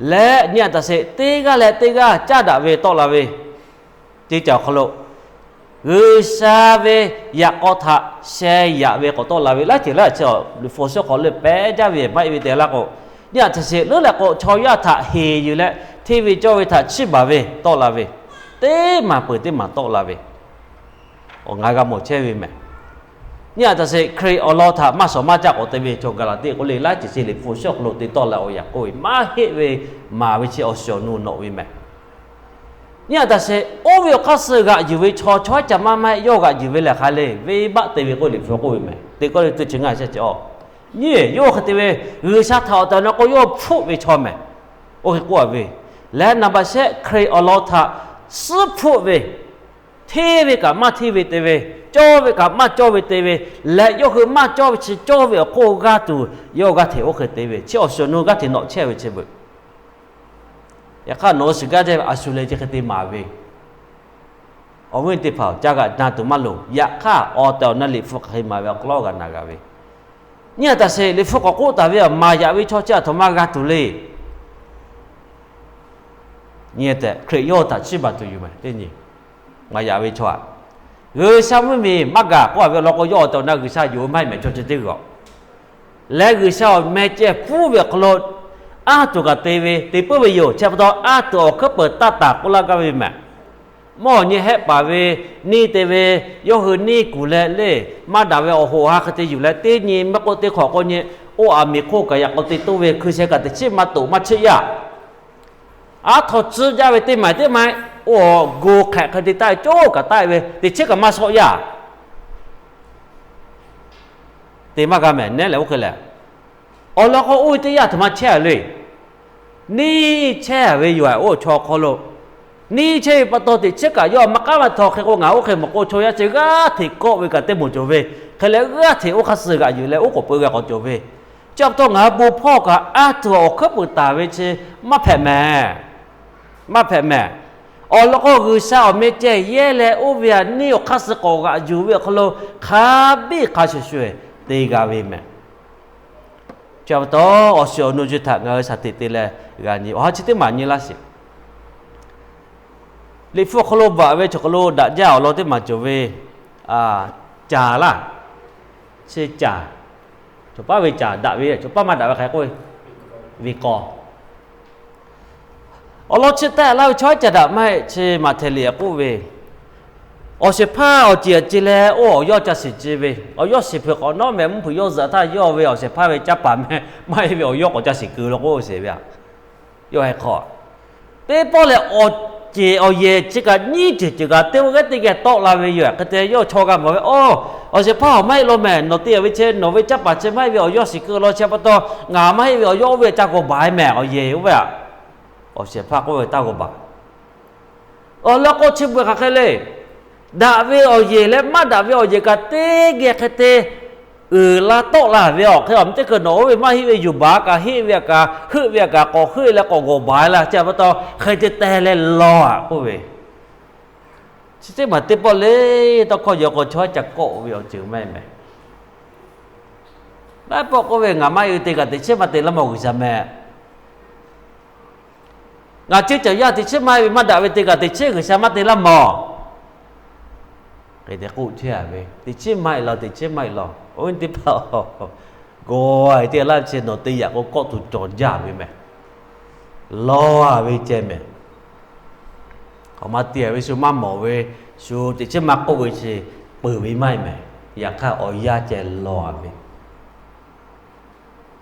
Leh nyi aꞈ htaꞈ sheˍ, teˇ g'aˇ leh teˇ g'aˇ caˇ daꞈ ve tawˆ la ve teˇ ceuˬ awˬ hk'aw lo, G'uiˬsha ve yaꞈ k'aw htaꞈ sheh yaꞈ ve k'awꞈ tawˆ la ve laiˉ ceuˬ laiˉ ceuˬ, Liꞈ hpu awˬ suhˉ hk'aw lo pehˉ jaˇ ve maˇ heˆ ve te laˇ k'o, nyi aꞈ htaꞈ sheˍ, leuˉ leh k'o chaw yaˇ htaꞈ heˍ yuˬ leh hteˇ ve cawˇ ve htaꞈ chiˇ baˬ ve tawˆ la ve, teˇ maˬ peuˬ teˇ maˬ tawˆ la ve, awˬ ngaˬ g'a mawˬ chehˇ ve meh. Nyi aꞈ htaꞈ sheˍ, Hkriꞈ awˬ lawn htaꞈ maˇ shawˍ maˇ caˆ k'awꞈ te ve chaw Gaˍlaˍtiˆ k'oˆ le, laiˉ ceuˬ chi Liꞈ hpu awˬ suhˉ hk'aw lo te tawˆ la awˬ yaꞈ k'oˆ ve, maˇ heˆ ve maˍ ve chi awˬ shiˍ awˬ nu nawꞈ ve meh. Nyi aꞈ htaꞈ sheˍ, oˇ ve awˬ hk'aˇ suh g'aꞈ yuˬ ve chaw, chaw haˉ ca maˇ maˇ heˆ, yawˇ g'aꞈ yuˬ ve lehˬ hk'a le, venˇbaˆ te ve k'oˆ Liꞈ hpu k'oˆ ve meh. Teˇ kawˇrenˍhtuˆ chi ngaˇ shehˆ chi awˬ, nyi, yawˇ hk'e te ve, G'uiˬsha htaꞈ awˬ tehˬ awˬ na k'o yawˇ hpfuhˆ ve chaw meh. Oˇ hk'e k'oˆ a ve, leh naˍ baꞈ shehˆ Hkriꞈ awˬ lawn htaꞈ suhˉ hpfuhˆ ve, hteˇ ve kaꞈ maˇ hteˇ ve te ve, cawˇ ve kaꞈ maˇ cawˇ ve te ve, leh yawˇ hui maˇ cawˇ ve chi cawˇ ve awˬ hk'oˆ g'aˇ tuˬ yawˇ g'aˇ hteꞈ oˇ hk'e te ve, chi awˬ shiˍ awˬ nu g'aˇ hteꞈ nawꞈ chehˇ ve chi veuꞈ. Yaꞈ hk'aˇ nawˬ shiˍ gaˇ jaˇ ve a shu leh chi hk'e te maˍ ve, awˬ viˉ teˇ hpaˍ ca g'aꞈ na tuˬ maˇ loˍ. Yaꞈ hk'aˇ awˬ tehˬ awˬ na Liꞈ hpu hk'aˬ hk'e maˍ ve awˬ hk'aw lo g'a na g'a ve. Nyi aꞈ htaꞈ sheˍ, Liꞈ hpu k'awꞈ k'oˆ taˍ ve, maˍ yaꞈ ve chaw chi aˬ htoꞈ ma g'a tuˬ le. Nyi tehꞈ Hkriꞈ yawˇ htaꞈ chiˇ baˬ tuˬ yoˬ meh. Teˇ nyi, maˍ yaꞈ ve chaw aꞈ, G'uiˬsha mvuhˇmiˬ maˇ gaˬ k'oˆ a ve awˬ lawn k'o, yawˇ awˬ tehˬ awˬ na G'uiˬsha yonˍ ve maˇ heˆ meh, chaw chi teˇ g'aˇ. Leh G'uiˬsha awˬ meh ceh puiˉ ve awˬ hk'aw lo, aˉ tuˬ kaꞈ te ve te puiˉ ve yoˬ. Chi pa taw aˉ tuˬ awˬ hkuiˉ peuˬ taˇ taˍ k'oˆ laˇ gaˇ ve meh. Mawˇ nyi hehˆ paˍ ve neˇ te ve, yawˇ hui neˇ kuˬ leh le, maˇ daꞈ ve awˬ hoꞈ awˬ ha hk'e te yuˬ leh, teˇ nyi maˇ k'oˆ teˇ hk'awꞈ k'o nyi, oˇ aˬ miˍ hk'oˆ kaꞈ yaꞈ k'aw te toˇ ve, hkui sheh kaꞈ teꞈ chiˉ maˇ toꞈ maˇ chiˆ yaˇ. Aˉ htaw tcuhˉ jaˇ ve teˇ maˬ teˇ maˬ, oˇ gu hk'ehꞈ hk'e te taˆ ve, coˉ kaꞈ taˆ ve, teꞈ chiˉ kaꞈ maˇ shawˆ yaˇ. Te maˇ g'a mehˬ nehˉ lehˬ oˇ hk'e lehˬ, awˬ lawn k'o oˇ ve teˇ yanˇ aˬ htoꞈ ma chehˇ a le. Neˇ chehˇ ve yoˬ. Oˇ chaw hk'aw lo neˇ chehˇ ve pa taw, teꞈ chiˉ kaꞈ yawˇ maˇ k'aˉ maˇ htaw hk'e k'o, ngaˬ oˇ hk'e mawˬ k'o, chaw yaˇ chi g'aˇ hteꞈ kawˆ ve kaꞈ teˇ moˍ cawˬ ve, hk'e leh g'aˇ hteꞈ oˇ hk'aˇ suh g'aꞈ yuˬ leh oˉ k'oˍ peuˬ g'a k'awꞈ cawˬ ve. Chi pa taw ngaˬ hui bon hpawˇ kaꞈ aˉ tuˬ awˬ hkuiˉ peuˬ taˍ ve chi maˇ hpehꞈ mehˬ. Maˇ hpehꞈ mehˬ. Awˬ lawn k'o G'uiˬsha awˬ meh ceh yehˇ leh oˇ ve aꞈ neˇ awˬ hk'aˇ suh k'awꞈ g'aꞈ yuˬ ve awˬ hk'aw lo hk'a biˇ hk'a shuˍ shuˍ te g'a ve mehˬ. Chi pa taw awˬ shiˍ awˬ nu chi htaꞈ ngaˬ hui shaˍ tiꞈ te leh g'a nyi, awˬ ha chi teˇ maˬ nyi laˇ sheˍ. Liꞈ hpu hk'aw lo bvuhꞈ ve chaw hk'aw lo daꞈ jaˇ awˬ lawn teˇ maˬ cawˬ ve, caˍ laˇ. Chi caˍ, cawˬ paˉ ve caˍ daꞈ ve, cawˬ paˉ maˇ daꞈ ve hk'a k'oˆ ve, ve k'aw. Awˬ lawn chi tehꞈ laˇ ve chaw caˍ daꞈ maˇ heˆ. Chi Maꞈhtehˍ liꞈ k'oˆ ve, awˬ shehˍ hpaˇ awˬ ceˬ awˬ ce leh oˇ awˬ yawˇ ca shiˍ ce ve, awˬ yawˇ shiˍ hpeuꞈ k'awꞈ nawˉ meh, mvuhˇ hpeuꞈ yawˇ zuhꞈ htaˇ yawˇ ve awˬ shehˍ hpaˇ ve caˇ paˍ meh maˇ heˆ ve awˬ yawˇ k'awꞈ ca shiˍ keu lo k'oˆ sheˍ ve a. Yawˇ heh hk'aw, teˇ pawˆ lehˬ awˬ ceˬ awˬ yehˬ chi kaꞈ nyiˉ ceuˬ ceuˬ kaꞈ teˇ g'aˇ teˇ geh tawˆ la ve yoˬ. Hk'e te yawˇ chaw g'a mawˬ ve, Oˇ, awˬ shehˍ hpaˇ awˬ maˇ heˆ law mehˬ, nawˬ te a ve chi nawˬ ve caˇ paˍ chi maˇ heˆ ve awˬ yawˇ shiˍ keu law. Chi pa taw ngaˬ maˇ heˆ ve awˬ yawˇ oˇ ve caˇ g'awˬ baˬ e mehˬ, awˬ yehˬ oˇ ve a. Awˬ shehˍ hpaˇ k'oˆ ve taˇ g'awˬ baˬ. Awˬ lawn k'o chi beuꞈ hk'aˬ hk'e le. Daꞈ ve awˬ yehˬ leh maˇ daꞈ ve awˬ yehˬ kaꞈ teˇ geh hk'e te uiˍ la tawˆ la ve awˬ hk'e, awˬ meh teˇ hkui nawˬ oˇ ve maˇ heˆ ve yuˬ baˬ kaꞈ, heˆ ve kaꞈ, heuˆ ve kaꞈ, k'awꞈ heuˆ leh k'awꞈ g'awˬ baˬ e la. Chi pa taw hk'e te teh leh law a k'oˆ ve, chi teˇ maˬ teˇ pawˆ le tawˇ hkawˇ yaw k'o chaw ca kawˆ ve awˬ ceuˬ maˇ heˆ mehˬ. Laiˉ pawˆ k'oˆ ve, ngaˬ maˇ heˆ ve te kaꞈ teꞈ chiˉ maˇ te laˇ mawˬ G'uiˬsha meh. Ngaˬ ceuˇ caˬ yaˇ teꞈ chiˉ maˇ heˆ ve maˇ daꞈ ve te kaꞈ teꞈ chiˉ G'uiˬsha maˇ te laˇ mawˬ. Hk'e te k'oˆ chehˇ a ve, teꞈ chiˉ maˇ heˆ law, teꞈ chiˉ maˇ heˆ law. Oˇ teˇ hpaˍ, gawˬ a ve teˇ g'aˇ laˇ ve chi nawˬ te yaꞈ k'o kawˆ tuˬ cawˬ jaˇ ve mehˬ. Law a ve ceh mehˬ. Awˬ ma te a ve shu maˇ mawˬ ve, shu teꞈ chiˉ maˇ k'oˆ ve chi peuˬ ve maˇ heˆ mehˬ. Yaꞈ hk'aˇ awˬ yanˇ ceh law a ve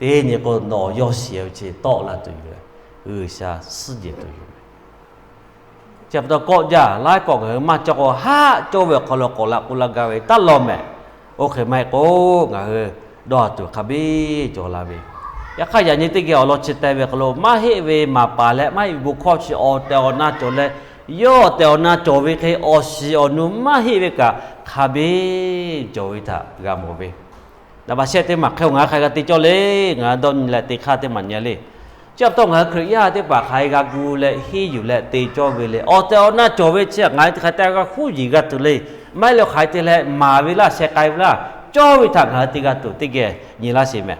Teˇ nyi k'o, nawˬ yawˇ shiˍ ve chi tawˆ la tuˬ yoˬ leh, G'uiˬsha suhˉ jehˬ tuˬ yoˬ. Chi pa taw kawˆ jaˇ laiˉ pawˆ ngaˬ hui maˇ cawˇ k'o, haˆ cawˇ ve awˬ hk'aw lo k'awꞈ la k'oˆ laˇ gaˇ ve taˇ lawˬ mehˍ. Oˇ hk'e maˇ heˆ k'o, ngaˬ hui dawˇ tuˬ hk'a biˇ cawˬ la ve. Yaꞈ hk'aˇ, yaꞈ nyi teˇ geh awˬ lawn chi teh ve hk'aw lo, maˇ heˆ ve maˍ paˍ leh maˇ heˆ ve bon hkawˇ chi awˬ tehˬ awˬ na cawˬ leh, yawˇ awˬ tehˬ awˬ na cawˬ ve hk'e awˬ shiˍ awˬ nu maˇ heˆ ve kaꞈ, hk'a biˇ cawˬ ve htaꞈ g'a mawˬ ve. Naˍ baꞈ shehˆ teˇ maˬ hk'e ngaˬ hui hk'a g'a te cawˇ le. Ngaˬ hui dawˇ nyi leh te hk'aˇ teˇ maˬ nyi le. Chi pa taw ngaˬ hui Hkriꞈ yaˇ teˇ hpaˍ hk'aˬ hk'e g'a gu leh henˇ yuˬ leh te cawˇ ve le. Awˬ tehˬ awˬ na cawˬ ve chi hk'aˬ hk'e te g'a huˉ yiˍ g'a tuˬ le. Maˇ heˆ leh hk'aˬ hk'e te leh maˍ ve laˇ, sheh k'ai ve laˇ, cawˇ ve htaꞈ ngaˬ hui te g'a tuˬ teˇ geh nyi laˇ sheˍ mehˍ.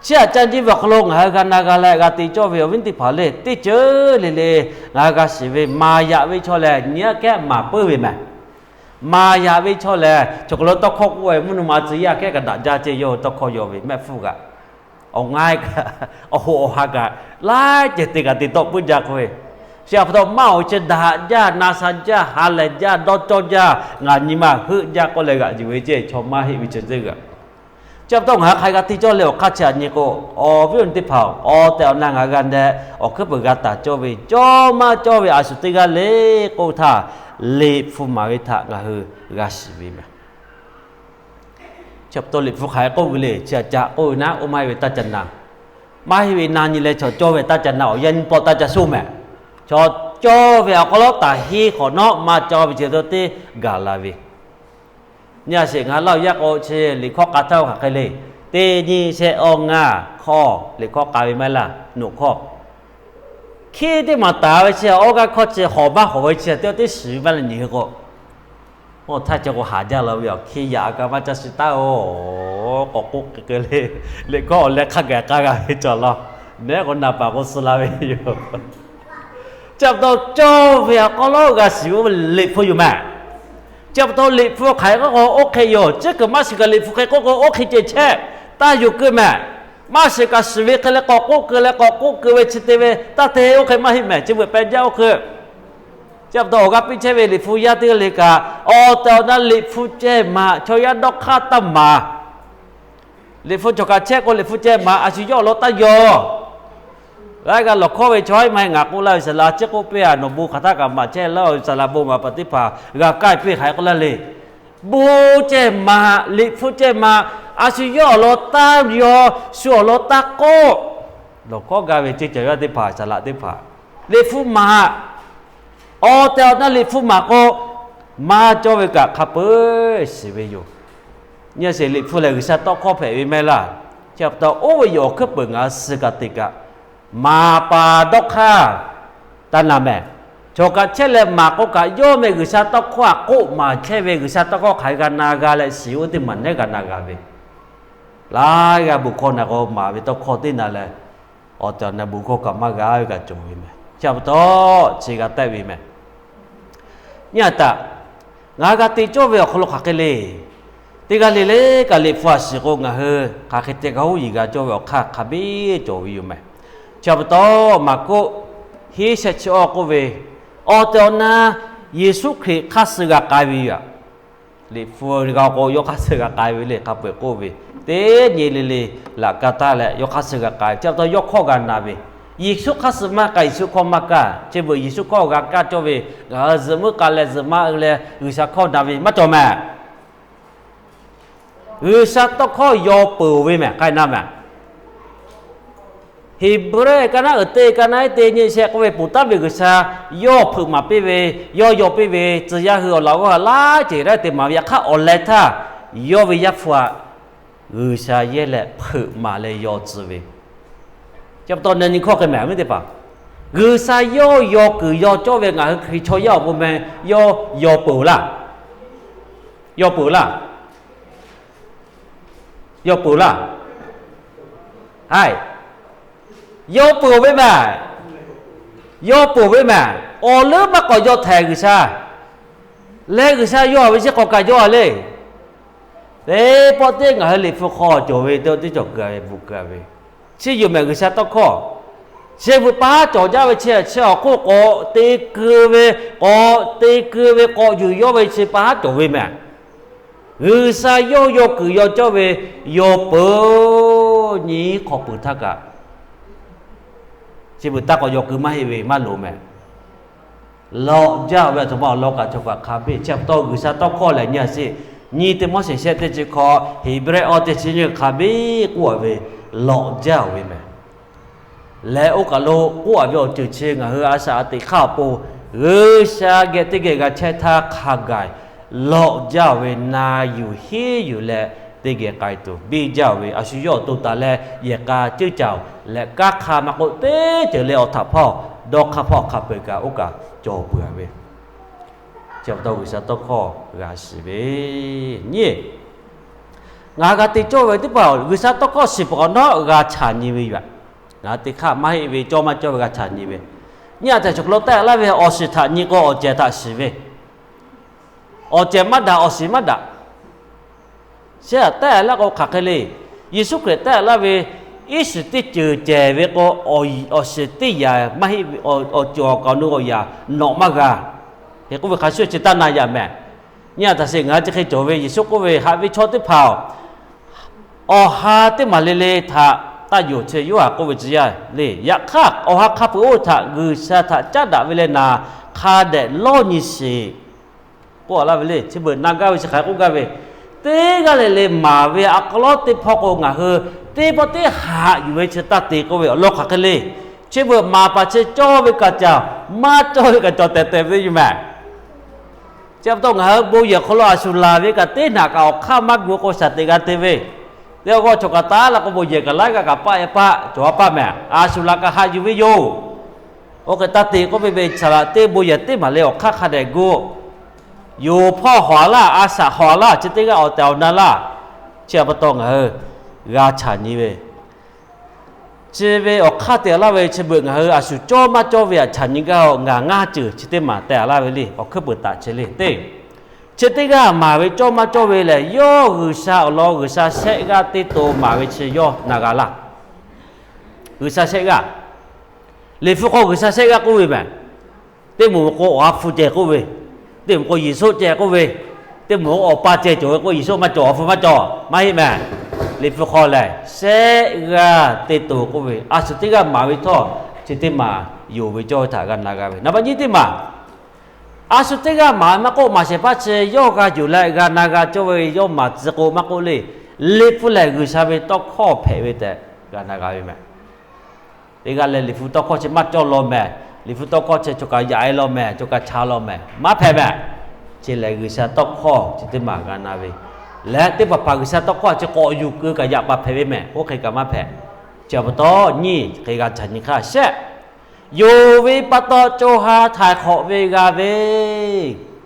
Chi htaꞈ ca nyi ve awˬ hk'aw lo ngaˬ hui g'a na g'a leh g'a te cawˇ ve awˬ viˉ teˇ hpaˍ le, teˇ ceuˬ le le ngaˬ hui g'a shiˍ ve maˍ yaꞈ ve chaw lehˬ, nyi aꞈ kehˉ maˍ puiˉ ve mehˍ. Maˍ yaꞈ ve chaw lehˬ, chaw hk'aw lo tawˇ hkawˇ k'oˆ ve mvuhˇ naw ma tcuh yaˇ kehˉ kaꞈ daꞈ jaˇ ceh, yawˇ hui tawˇ hkawˇ yaw ve mehˆ hpfuhˇ kaꞈ, awˬ ngaˇ kaꞈ, awˬ hoꞈ awˬ ha kaꞈ, laiˉ ceuˬ te kaꞈ te tawˆ puiˉ jaˇ k'oˆ ve. Chi pa taw maˇ awˬ ceuˬ daꞈ jaˇ, na sha jaˇ, ha lehˬ jaˇ, dawˇ cawˇ jaˇ, ngaˬ nyi ma heuˆ jaˇ k'oˆ leh g'aꞈ yuˬ ve ceh, chaw maˇ heˆ ve chi teˇ g'aˇ. Chi pa taw ngaˬ hui hk'aˬ hk'e g'a te cawˇ leh awˬ hk'aˇ chi htaꞈ nyi k'o, awˬ viˉ awˬ nyi teˇ hpaˍ, awˬ tehˬ awˬ na ngaˬ hui g'a leh awˬ hkuiˉ peuˬ g'a taˍ cawˇ ve, cawˇ maˇ cawˇ ve a shu teˇ g'aˇ le k'oˆ htaˇ, liꞈ hpu maˍ ve htaꞈ ngaˬ hui g'a shiˍ ve mehˍ. Chi pa taw liꞈ hpu hk'aˬ hk'e k'oˆ ve le, chi htaꞈ ca k'oˆ ve naˉ, oˇ maˇ heˆ ve taˇ ca na. Maˇ heˆ ve na nyi leh chaw cawˇ ve taˇ ca na, awˬ yanˇ nyi pawˆ taˇ ca soˇ mehˍ. Chaw cawˇ ve awˬ hk'aw lo taˍ henˇ hk'awꞈ nawˉ maˇ cawˇ ve chi teˇ gaˬ la ve. Nyi a sheˍ, ngaˬ hui Laˇ huˍ yaˇ k'o chi liꞈ hkawˇ k'a htaˇ hk'aˬ hk'e le. Teˇ nyi shehˆ awˇ ngaˇ hkawˇ liꞈ hkawˇ k'a ve maˇ heˆ laˇ, noꞈ hkawˇ. Hkiˇ teˇ maˬ taˍ ve chi awˇ g'aˇ hkawˇ chi hawˍ maˇ hawˍ ve chi teˇ teˇ shiˍ maˇ leh nyi k'o, oˇ htaˇ chi k'o haˍ jaˇ la ve yoˬ. Hkiˇ yaꞈ a kaꞈ maˇ caˇ shiˍ taˉ-oˬ. K'awꞈ k'oˆ k'ai k'ai le. Liꞈ hkawˇ awˬ leh hk'a gaˬ k'a g'a ve cawˬ law. Nehˉ k'o na paˍ k'o suh la ve yoˬ. Chi pa taw cawˇ ve awˬ hk'aw lo g'a shiˍ ve liꞈ hpu yoˬ mehˍ. Chi pa taw liꞈ hpu hk'aˬ hk'e k'oˆ k'o oˇ hk'e yoˬ. Chi kuiˬ maˇ shiˍ kaꞈ liꞈ hpu hk'e k'oˆ k'o oˇ hk'e ceh chehˇ taˇ yuˬ keu mehˍ. Maˇ shiˍ kaꞈ shiˍ ve hk'e leh k'awꞈ k'oˆ keu leh k'awꞈ k'oˆ keu ve chi te ve taˇ te oˇ hk'e maˇ heˆ mehˍ. Chi veuꞈ peh jaˇ oˇ hk'e. Chi pa taw awˬ g'aˇ piˇ chehˇ ve liꞈ hpu yaˇ teˇ g'aˇ le kaꞈ, awˬ tehˬ awˬ na liꞈ hpu ceh maˍ, chaw yaˇ dawˇ hk'aˇ taˇ maˍ. Liꞈ hpu cawˬ kaꞈ chehˇ k'o liꞈ hpu ceh maˍ, a shu yawˇ awˬ lawn taˇ yaw. Laiˉ g'aˇ lawˬ hkawˇ ve chaw maˇ heˆ, ngaˬ k'oˆ laˇ ve saˍ laꞈ chi k'oˆ piˇ-a, nawˬ bon hk'aˬ htaˇ kaꞈ maˍ chehˇ laˇ, saˍ laꞈ bon maˍ paˍ teˇ hpaˍ g'a kaˇ piˇ hk'aˬ hk'e k'oˆ laˇ le. Bon ceh maˍ, liꞈ hpu ceh maˍ, a shu yawˇ awˬ lawn taˇ yaw, shu awˬ lawn taˇ k'oˆ. Lawˬ hkawˇ gaˇ ve ceˇ caˬ yaˇ teˇ hpaˍ, saˍ laꞈ teˇ hpaˍ, liꞈ hpu maˍ, awˬ tehˬ awˬ na liꞈ hpu maˍ k'o, maˇ cawˇ ve kaꞈ hk'a peu-eˬ shiˍ ve yoˬ. Nyi sheˍ, liꞈ hpu lehˬ G'uiˬsha tawˇ hkawˇ hpehꞈ ve maˇ heˆ laˇ. Chi pa taw oˇ ve yoˬ, awˬ hkuiˉ peuˬ ngaˬ hui suh kaꞈ te kaꞈ, maˍ paˍ dawˇ hk'aˇ taˇ na mehˍ. Cawˬ kaꞈ chehˇ leh maˍ k'o kaꞈ, yawˇ meh G'uiˬsha tawˇ hkawˇ htaꞈ k'oˆ maˍ chehˇ ve G'uiˬsha tawˇ hkawˇ hk'aˬ hk'e g'a na g'a leh shiˍ, oˇ teˇ maˬ nehˉ g'a na g'a ve. Laiˉ g'aˇ bon hkawˇ na k'o, maˍ ve tawˇ hkawˇ teˇ na leh, awˬ tehˬ awˬ na bon hkawˇ kaꞈ maˇ g'a ve kaꞈ cawˬ ve mehˍ. Chi pa taw chi g'a tehˆ ve mehˍ. Nyi a taꞈ, ngaˬ hui g'a te cawˇ ve awˬ hk'aw lo hk'aˬ hk'e le. Teˇ g'aˇ le le kaꞈ liꞈ hpu a shiˍ k'o, ngaˬ hui hk'aˬ hk'e te g'a huˉ yiˍ g'a cawˇ ve awˬ hk'aˇ hk'a biˇ cawˬ ve yoˬ mehˍ. Chi pa taw Maˍkuˆ hiˉ shehˆ chi awˇ k'oˆ ve, awˬ tehˬ awˬ na Yeˍsuˆ Hkriꞈ hk'aˇ suh g'a k'ai ve yoˬ. Liꞈ hpu g'a k'o yawˇ hk'aˇ suh g'a k'ai ve le hk'a peu-eˬ k'oˆ ve, teˇ nyi le le laꞈ ka taˇ leh yawˇ hk'aˇ suh g'a k'ai. Chi pa taw yawˇ hkawˇ g'a na ve, Yeˍsuˆ hk'aˇ suh maˇ k'ai, Yeˍsuˆ hkawˇ maˇ kaˇ. Chi beuꞈ Yeˍsuˆ hkawˇ g'a kaˇ cawˇ ve, ngaˬ hui zuhꞈ muiˉ k'a leh zuhꞈ maˇ leh G'uiˬsha hkawˇ na ve maˇ cawˬ mehˍ. G'uiˬsha tawˇ hkawˇ yaw peuˬ ve mehˍ, k'ai na mehˍ. Heˍbrehˇ ka naˉ uiˍ teˇ ka naˉ iˉ teˇ nyi shehˆ k'oˆ ve, ponˬ taˉ ve G'uiˬsha yawˇ hpeuꞈ maˍ piˇ ve, yawˇ yaw piˇ ve, tcuh yaˇ hui awˬ laꞈ g'awˇ ha laiˉ ceuˬ laiˉ te maˍ ve, yaꞈ hk'aˇ awˬ leh htaˇ yawˇ ve Yaˇ hpu htaꞈ G'uiˬsha yehˇ leh hpeuꞈ maˍ leh yaw tcuh ve. Chi pa taw na nyi hkawˇ hk'e mehˍ ve teˇ hpaˍ, G'uiˬsha yawˇ yaw kuiˬ yaw cawˇ ve ngaˬ hui Hkriꞈ chaw yaˇ awˬ pon meh yawˇ yaw peuˬ laˇ. Yaw peuˬ laˇ. Yaw peuˬ laˇ. Haiˬ, yaw peuˬ ve mehˍ. Yaw peuˬ ve mehˍ. Awˬ leuˉ maˇ k'awꞈ yaw htehꞈ G'uiˬsha leh, G'uiˬsha yaw ve chi k'awꞈ kaꞈ yaw le. Teˇ pawˆ teˇ ngaˬ hui liꞈ hpu hk'aw cawˬ ve teˇ teˇ cawˬ keu ve bvuhꞈ keu ve, chi yoˬ mehˍ G'uiˬsha tawˇ hkawˇ. Chi beuꞈ pa haˉ cawˬ jaˇ ve chi, chi awˬ hk'oˆ k'awꞈ te keu ve, k'awꞈ te keu ve k'awꞈ yuˬ yawˇ ve chi pa haˉ cawˬ ve mehˍ. G'uiˬsha yawˇ yaw kuiˬ yaw cawˇ ve yaw peuˬ nyi hk'awꞈ peuˬ htaˇ kaꞈ, chi beuꞈ taˇ k'awꞈ yaw keu maˇ heˆ ve maˇ loˍ mehˍ. Lawꞈ jaˇ ve aˬ htoꞈ ma awˬ lawn kaꞈ cawˬ kaꞈ hk'a biˇ. Chi pa taw G'uiˬsha tawˇ hkawˇ lehˬ nyi a sheˍ, nyi teˇ Moˉseˍ shehˆ teˇ chi hkawꞈ, Heˍbrehˇ awˇ teˇ chi nyiˇ hk'a biˇ k'oˆ a ve, lawꞈ jaˇ ve mehˍ. Leh oˇ kaˬ lo k'oˆ a ve awˬ ceuˬ chi ngaˬ hui a shaꞈ a teꞈ hk'aˇ awˬ pon, G'uiˬsha geh teˇ geh g'a chehˇ htaˇ hk'a gaˬ lawꞈ jaˇ ve na yuˬ hiˉ yuˬ leh teˇ geh k'ai tuˬ biˇ jaˇ ve, a shu yawˇ awˬ to taˍ leh yehˬ k'a ceuˇ caˬ leh kanˉ hk'aˇ maˇ k'oˆ teˇ ceuˬ leh awˬ htaꞈ hpawˇ dawˇ hk'aˇ hpawˇ hk'a peu-eˬ kaꞈ oˇ kaꞈ cawˬ peuˬ a ve. Chi pa taw G'uiˬsha tawˇ hkawˇ g'a shiˍ ve nyi. Ngaˬ g'a te cawˇ ve teˇ hpaˍ G'uiˬsha tawˇ hkawˇ shiˍ peuˬ awˬ nawˉ g'a chaꞈ nyi ve yoˬ. Ngaˬ teˇ hk'aˇ maˇ heˆ ve cawˇ maˇ cawˇ ve g'a chaꞈ nyi ve. Nyi a htaꞈ chaw hk'aw lo tehˆ laˇ ve awˬ shiˍ htaꞈ nyi k'o awˬ cehˬ htaꞈ shiˍ ve, awˬ cehˬ maˇ daꞈ awˬ shiˍ maˇ daꞈ. Shehˆ a tehˆ laˇ k'o hk'aˬ hk'e le. Yeˍsuˆ Hkriꞈ tehˆ laˇ ve, iˉ shiˍ teˇ ceuˬ cehˬ ve k'o, awˬ shiˍ teˇ yaꞈ maˇ heˆ ve, awˬ ceuˬ awˬ kaˍ awˬ nu awˬ yaꞈ nawꞈ maˇ g'a. Hk'e k'oˆ ve hk'a shuˍ chi taˇ na yaꞈ mehˍ. Nyi a htaꞈ sheˍ ngaˬ hui chi hk'e cawˬ ve Yeˍsuˆ k'oˆ ve, haꞈ ve chaw teˇ hpaˍ-oˬ, awˬ ha teˇ maˬ le le htaꞈ taˇ yonˍ chi yoˇ haꞈ k'oˆ ve tcuh yaˇ le. Yaꞈ hk'aˇ awˬ ha hk'a peuˬ oˇ htaꞈ G'uiˬsha htaꞈ caˉ daꞈ ve leh naˍ hk'a dehꞈ lawˇ nyi sheˍ k'oˆ a laˇ ve le. Chi beuꞈ na gaˇ ve chi hk'aˬ hk'e k'oˆ gaˇ ve, teˇ g'aˇ le le maˍ ve a k'aw lawˉ teˇ hpawˇ k'o ngaˬ hui teˇ pawˆ teˇ haꞈ yuˬ ve chi taˇ te k'oˆ ve awˬ lawn hk'aˬ hk'e le. Chi beuꞈ maˍ paˍ chi cawˇ ve kaꞈ caˬ, maˇ cawˇ ve kaꞈ cawˬ tehꞈ tehꞈ ve yoˬ mehˍ. Chi pa taw ngaˬ hui bon yehˬ hk'aw lo a shu laˬ ve kaꞈ teˇ naꞈ kaꞈ awˬ hk'aˇ maˇ gu k'o shaˍ teꞈ g'a te ve. Teˇ g'aˇ g'awˇ chaw kaꞈ taˉ la k'o bon yehˬ kaꞈ laiˉ g'aˇ kaꞈ paˆ e paˆ cawˬ a paˆ mehˍ. A shu laˬ kaꞈ haꞈ yuˬ ve yoˬ. Oˇ hk'e taˇ te k'oˆ ve, ve saˍ laꞈ teˇ bon yehˬ teˇ maˬ le awˬ hk'aˇ hk'a dehꞈ gu. Yoˬ hpawˇ hawˍ a laˇ, a shaꞈ hawˍ a laˇ, chi teˇ g'aˇ awˬ tehˬ awˬ na laˇ. Chi pa taw ngaˬ hui g'a chaꞈ nyi ve, chi ve awˬ hk'aˇ te a laˇ ve chi beuꞈ ngaˬ hui a shu cawˇ maˇ cawˇ ve htaꞈ chaꞈ nyi gaˇ-oˬ. Ngaˬ ngaˇ ceuˬ chi teˇ maˬ teh a laˇ ve le. Awˬ hkuiˉ peuˬ taꞈ chi le teˇ, chi teˇ g'aˇ maˍ ve cawˇ maˇ cawˇ ve lehˬ, yawˇ G'uiˬsha awˬ lawn G'uiˬsha shehˆ g'aˇ teˇ to maˍ ve chi yawˇ na g'a laˇ. G'uiˬsha shehˆ g'aˇ, Liꞈ hpu hk'aw G'uiˬsha shehˆ g'aˇ k'oˆ ve mehˍ. Teˇ moˍ k'o awˬ ha hpu ceh k'oˆ ve, teˇ moˍ k'o Yeˍsuˆ ceh k'oˆ ve, teˇ moˍ k'o awˬ pa ceh cawˬ ve k'o Yeˍsuˆ maˇ cawˬ, awˬ hpu maˇ cawˬ, maˇ heˆ mehˍ. Liꞈ hpu hk'aw lehˬ shehˆ g'aˇ teˇ to k'oˆ ve, a shu teˇ g'aˇ maˍ ve htawˇ chi teˇ maˬ yonˍ ve cawˇ ve htaꞈ g'a na g'a ve. Naˍ baˆ nyiˇ teˇ maˬ, a shu teˇ g'aˇ maˍ maˇ k'oˆ, maˍ shehˍ hpaˇ chi yawˇ g'a yuˬ leh g'a na g'a cawˇ ve yawˇ maˍ tcuh k'o maˇ k'oˆ le. Liꞈ hpu lehˬ G'uiˬsha ve tawˇ hkawˇ hpehꞈ ve tehꞈ g'a na g'a ve mehˍ. Teˇ g'aˇ leh Liꞈ hpu tawˇ hkawˇ chi maˇ cawˇ law mehˍ. Liꞈ hpu tawˇ hkawˇ chi chaw kaꞈ yaꞈ e law mehˍ, chaw kaꞈ cha law mehˍ, maˇ hpehꞈ mehˍ. Chi lehˬ G'uiˬsha tawˇ hkawˇ chi teˇ maˬ g'a na ve leh teˇ hpaˍ hpaˍ G'uiˬsha tawˇ hkawˇ chi k'awꞈ yuˬ keu kaꞈ yaꞈ pa hpehꞈ ve mehˍ. Oˇ hk'e kaꞈ maˇ hpehꞈ. Chi pa taw nyiˇ hk'e g'a caꞈ nyi hk'aˇ shehˆ, yonˍ ve pa taw co ha htaiˍ hk'awꞈ ve g'a ve,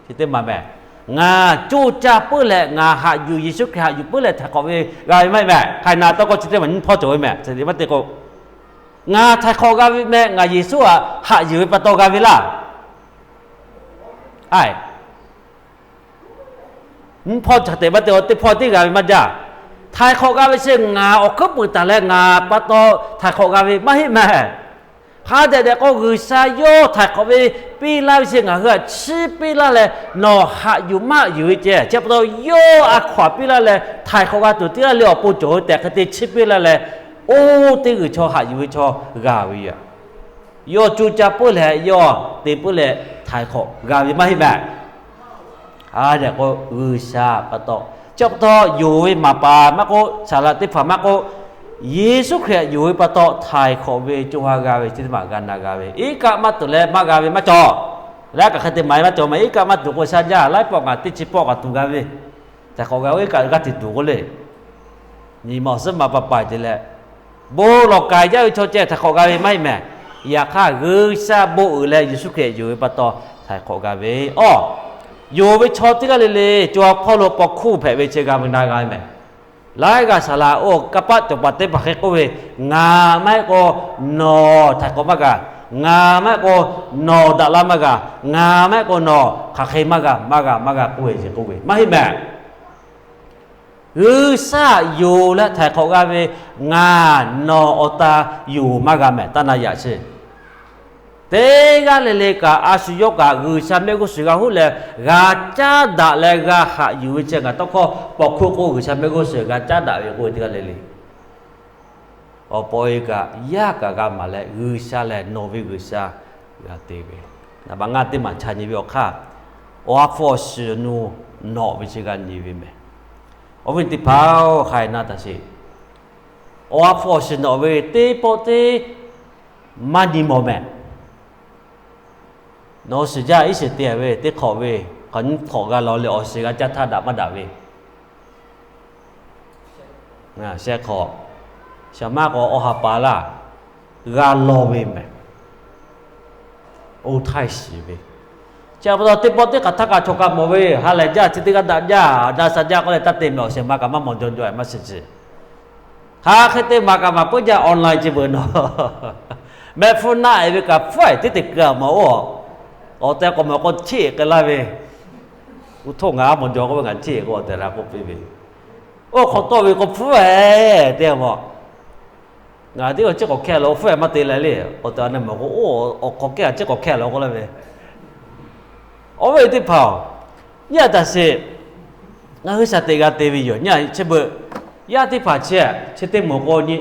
chi teˇ maˬ mehˍ. Ngaˬ coˇ caˇ puiˉ leh ngaˬ haꞈ yuˬ, Yeˍsuˆ Hkriꞈ haꞈ yuˬ puiˉ leh htaiˍ hk'awꞈ ve g'a ve maˇ heˆ mehˍ. Hk'ai na tawˇ hkawˇ chi teˇ maˬ nyiˇ hpawˇ cawˬ ve mehˍ. Chi teˇ maˬ te k'o, ngaˬ htaiˍ hk'awꞈ g'a ve mehˍ, ngaˬ Yeˍsuˆ htaꞈ haꞈ yuˬ ve pa taw g'a ve laˇ. Nyiˇ hpawˇ chi teꞈ maˇ te, teˇ hpawˇ teˇ g'a ve maˇ jaˇ. Htaiˍ hk'awꞈ g'a ve chi ngaˬ awˬ hkuiˉ peuˬ taˍ leh ngaˬ pa taw htaiˍ hk'awꞈ g'a ve maˇ heˆ mehˍ. Hk'a dehꞈ dehꞈ k'o G'uiˬsha yawˇ htaiˍ hk'awꞈ ve piˇ laˇ ve chi ngaˬ hui htaꞈ chiˇ piˇ laˇ leh, nawˬ haꞈ yuˬ maˇ yuˬ ve ceh, chi pa taw yawˇ a hkaw-anˬ piˇ laˇ leh htaiˍ hk'awꞈ g'a tuˬ teˇ g'aˇ le awˬ pon cawˬ ve tehꞈ hk'e te chiˇ piˇ laˇ leh, oˇ teˇ g'uiˬ chaw haꞈ yuˬ ve chaw g'a ve yoˬ. Yawˇ coˇ caˇ puiˉ leh yawˇ te puiˉ leh htaiˍ hk'awꞈ g'a ve maˇ heˆ mehˍ. Hk'a dehꞈ k'o G'uiˬsha pa taw, chi pa taw yonˍ ve maˍ paˍ maˇ k'oˆ, saˍ laꞈ teˇ hpaˍ maˇ k'oˆ, Yeˍsuˆ Hkriꞈ yonˍ ve pa taw htaiˍ hk'awꞈ ve co ha g'a ve chi teˇ maˬ g'a na g'a ve. Iˉ kaˆ maˇ tuˬ leh maˇ g'a ve maˇ cawˬ. Leh kaꞈ hk'e te maˍ maˇ cawˬ mehˍ. Iˉ kaˆ maˇ tuˬ k'o sha jaˇ, laiˉ pawˆ ngaˬ teˇ chi pawˆ kaꞈ tuˬ g'a ve. Htaiˍ hk'awꞈ g'a ve iˉ kaˆ g'aˇ hteꞈ tuˬ k'oˆ le. Nyi ma awˬ suhˉ ma pa paiˍ te leh, bon lawˬ k'ai jaˇ ve chaw ceh htaiˍ hk'awꞈ g'a ve maˇ heˆ mehˍ. Yaꞈ hk'aˇ G'uiˬsha bon uiˍ leh Yeˍsuˆ Hkriꞈ yonˍ ve pa taw htaiˍ hk'awꞈ g'a ve. Awˬ, yonˍ ve chaw teˇ g'aˇ le le co ha hpawˇ lo paw hkuˇ hpehꞈ ve chi g'a ve na g'a ve mehˍ. Laiˉ g'aˇ saˍ laꞈ oˇ kanˇ paˆ cawˬ paˍ teˇ hpaˍ hk'e k'oˆ ve, ngaˬ maˇ heˆ k'o nawˬ htaiˍ hk'awꞈ maˇ g'a, ngaˬ maˇ heˆ k'o nawˬ daꞈ laˇ maˇ g'a, ngaˬ maˇ heˆ k'o nawˬ hk'aˬ hk'e maˇ g'a, maˇ g'a, maˇ g'a k'oˆ ve chi k'oˆ ve maˇ heˆ mehˍ. G'uiˬsha yonˍ leh htaiˍ hk'awꞈ g'a ve, ngaˬ nawˬ awˬ ta yonˍ maˇ g'a mehˍ. Taˇ na yaꞈ sheˍ. Teˇ g'aˇ le le kaꞈ a shu yawˇ kaꞈ G'uiˬsha mehˆ g'uˇ suhˍ g'a huˉ leh g'a caˉ daꞈ leh g'a haꞈ yuˬ ve chi ngaˬ tawˇ hkawˇ paw hkuˇ k'o G'uiˬsha mehˆ g'uˇ suhˍ g'a caˉ daꞈ ve k'oˆ ve teˇ g'aˇ le le. Awˬ pa awˬ e kaꞈ yaˇ kaꞈ g'a maˍ leh, G'uiˬsha lehˬ nawˬ ve G'uiˬsha g'a te ve. Naˍ baꞈ ngaˇ teˇ maˬ chaꞈ nyi ve awˬ hk'aˇ, awˬ ha hpu awˬ shiˍ awˬ nu nawꞈ ve chi g'a nyi ve mehˬ. Awˬ viˉ teˇ hpaˍ-oˬ, hk'aˬ hk'e na taˍ sheˍ. Awˬ ha hpu awˬ shiˍ nawꞈ ve teˇ pawˆ teˇ maˇ nyi mawˬ mehˬ. Nawˬ shiˍ jaˇ iˉ shiˍ te ve teˇ hk'awꞈ ve, hk'awꞈ nyiˇ hk'awꞈ g'a law leh awˬ shiˍ g'a caˇ htaˇ daꞈ maˇ daꞈ ve, sheh hk'awꞈ, shaˍ maˇ k'o awˬ ha pa laˇ g'a law ve mehˬ. Oˇ htaˇ shiˍ ve, chi pa taw teˇ pawˆ teˇ hk'aˬ htaˇ kaꞈ chaw kaꞈ mawˬ ve, ha lehˬ jaˇ, chi teˇ g'aˇ daꞈ jaˇ, na sha jaˇ k'oˆ leh taˇ te mehˬ. Awˬ shiˍ ma kaꞈ maˇ mawˬ jaw jaw-e maˇ shiˍ shiˍ. Hk'aˬ hk'e te maˍ kaꞈ maˍ puiˉ jaˇ, online chi beuꞈ nawˬ mehˆ hpfuhˇ naˆ-e ve kaꞈ hpfuhˇ-e teˇ te keu-a maˬ oˇ. Awˬ tehˬ k'awꞈ mawˬ k'o chiˇ-e k'ai laˇ ve, uˉ htoˇ ngaˬ a mawˬ jaw k'oˆ ve, ngaˬ chiˇ-e k'o awˬ tehˬ la k'oˆ piˇ ve, oˇ hk'awꞈ tawˆ ve k'o hpfuhˇ-e te maˬ. Ngaˬ teˇ g'aˇ chiˇ k'awꞈ hkehˇ la, hpfuhˇ-e maˇ te leh le. Awˬ tehˬ a neˇ mawˬ k'o, oˇ awˬ hk'aw kehˇ a chiˇ k'awꞈ hkehˇ la k'oˆ laˇ ve. Awˬ viˉ teˇ hpaˍ-oˬ, nyi a taˍ sheˍ. Ngaˬ hui shaˍ teꞈ g'a te ve yoˬ. Nyi chi beuꞈ, yaˇ teˇ hpaˍ chi, chi teˇ moˍ k'o nyi,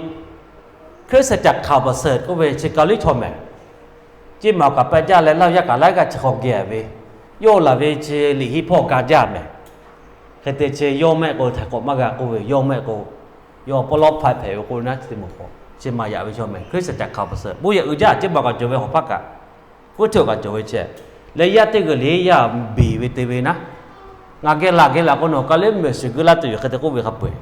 Hkriꞈ saˍ caꞈ hkaoˍ paˍ suhˍ k'oˆ ve chi Kaˍliˇ chaw mehˍ. Ceˇ maˬ kaꞈ pehˇ jaˇ leh laˇ yaˇ kaꞈ laiˉ g'aˇ chi hk'aw geh ve, yawˇ laˬ ve chi liꞈ hiˆ hpawˇ ka jaˇ mehˍ. Hk'e te chi yawˇ mehˆ k'o htaiˍ k'awꞈ maˇ g'a k'oˆ ve, yawˇ mehˆ k'o, yawˇ pawˇ lawˉ hpaˆ hpehꞈ ve k'oˆ ve naˉ, chi teˇ moˍ k'o, chi maˍ yaꞈ ve chaw mehˍ. Hkriꞈ saˍ caꞈ hkaoˍ paˍ suhˍ bon yehˬ uiˍ jaˇ, ceˇ maˬ kaꞈ cawˬ ve hawˍ hpaˇ kaꞈ, hk'oˆ ceuˬ kaꞈ cawˬ ve chi, leh yaˇ teˇ g'uiˬ le yaˇ beˬ ve te ve naˉ, ngaˬ geh laˬ geh laˬ k'o nawˬ Kaˍliˇ mehˍ shiˍ guˇ laˇ tuˬ yoˬ hk'e te k'oˆ ve hk'a peu-eˬ.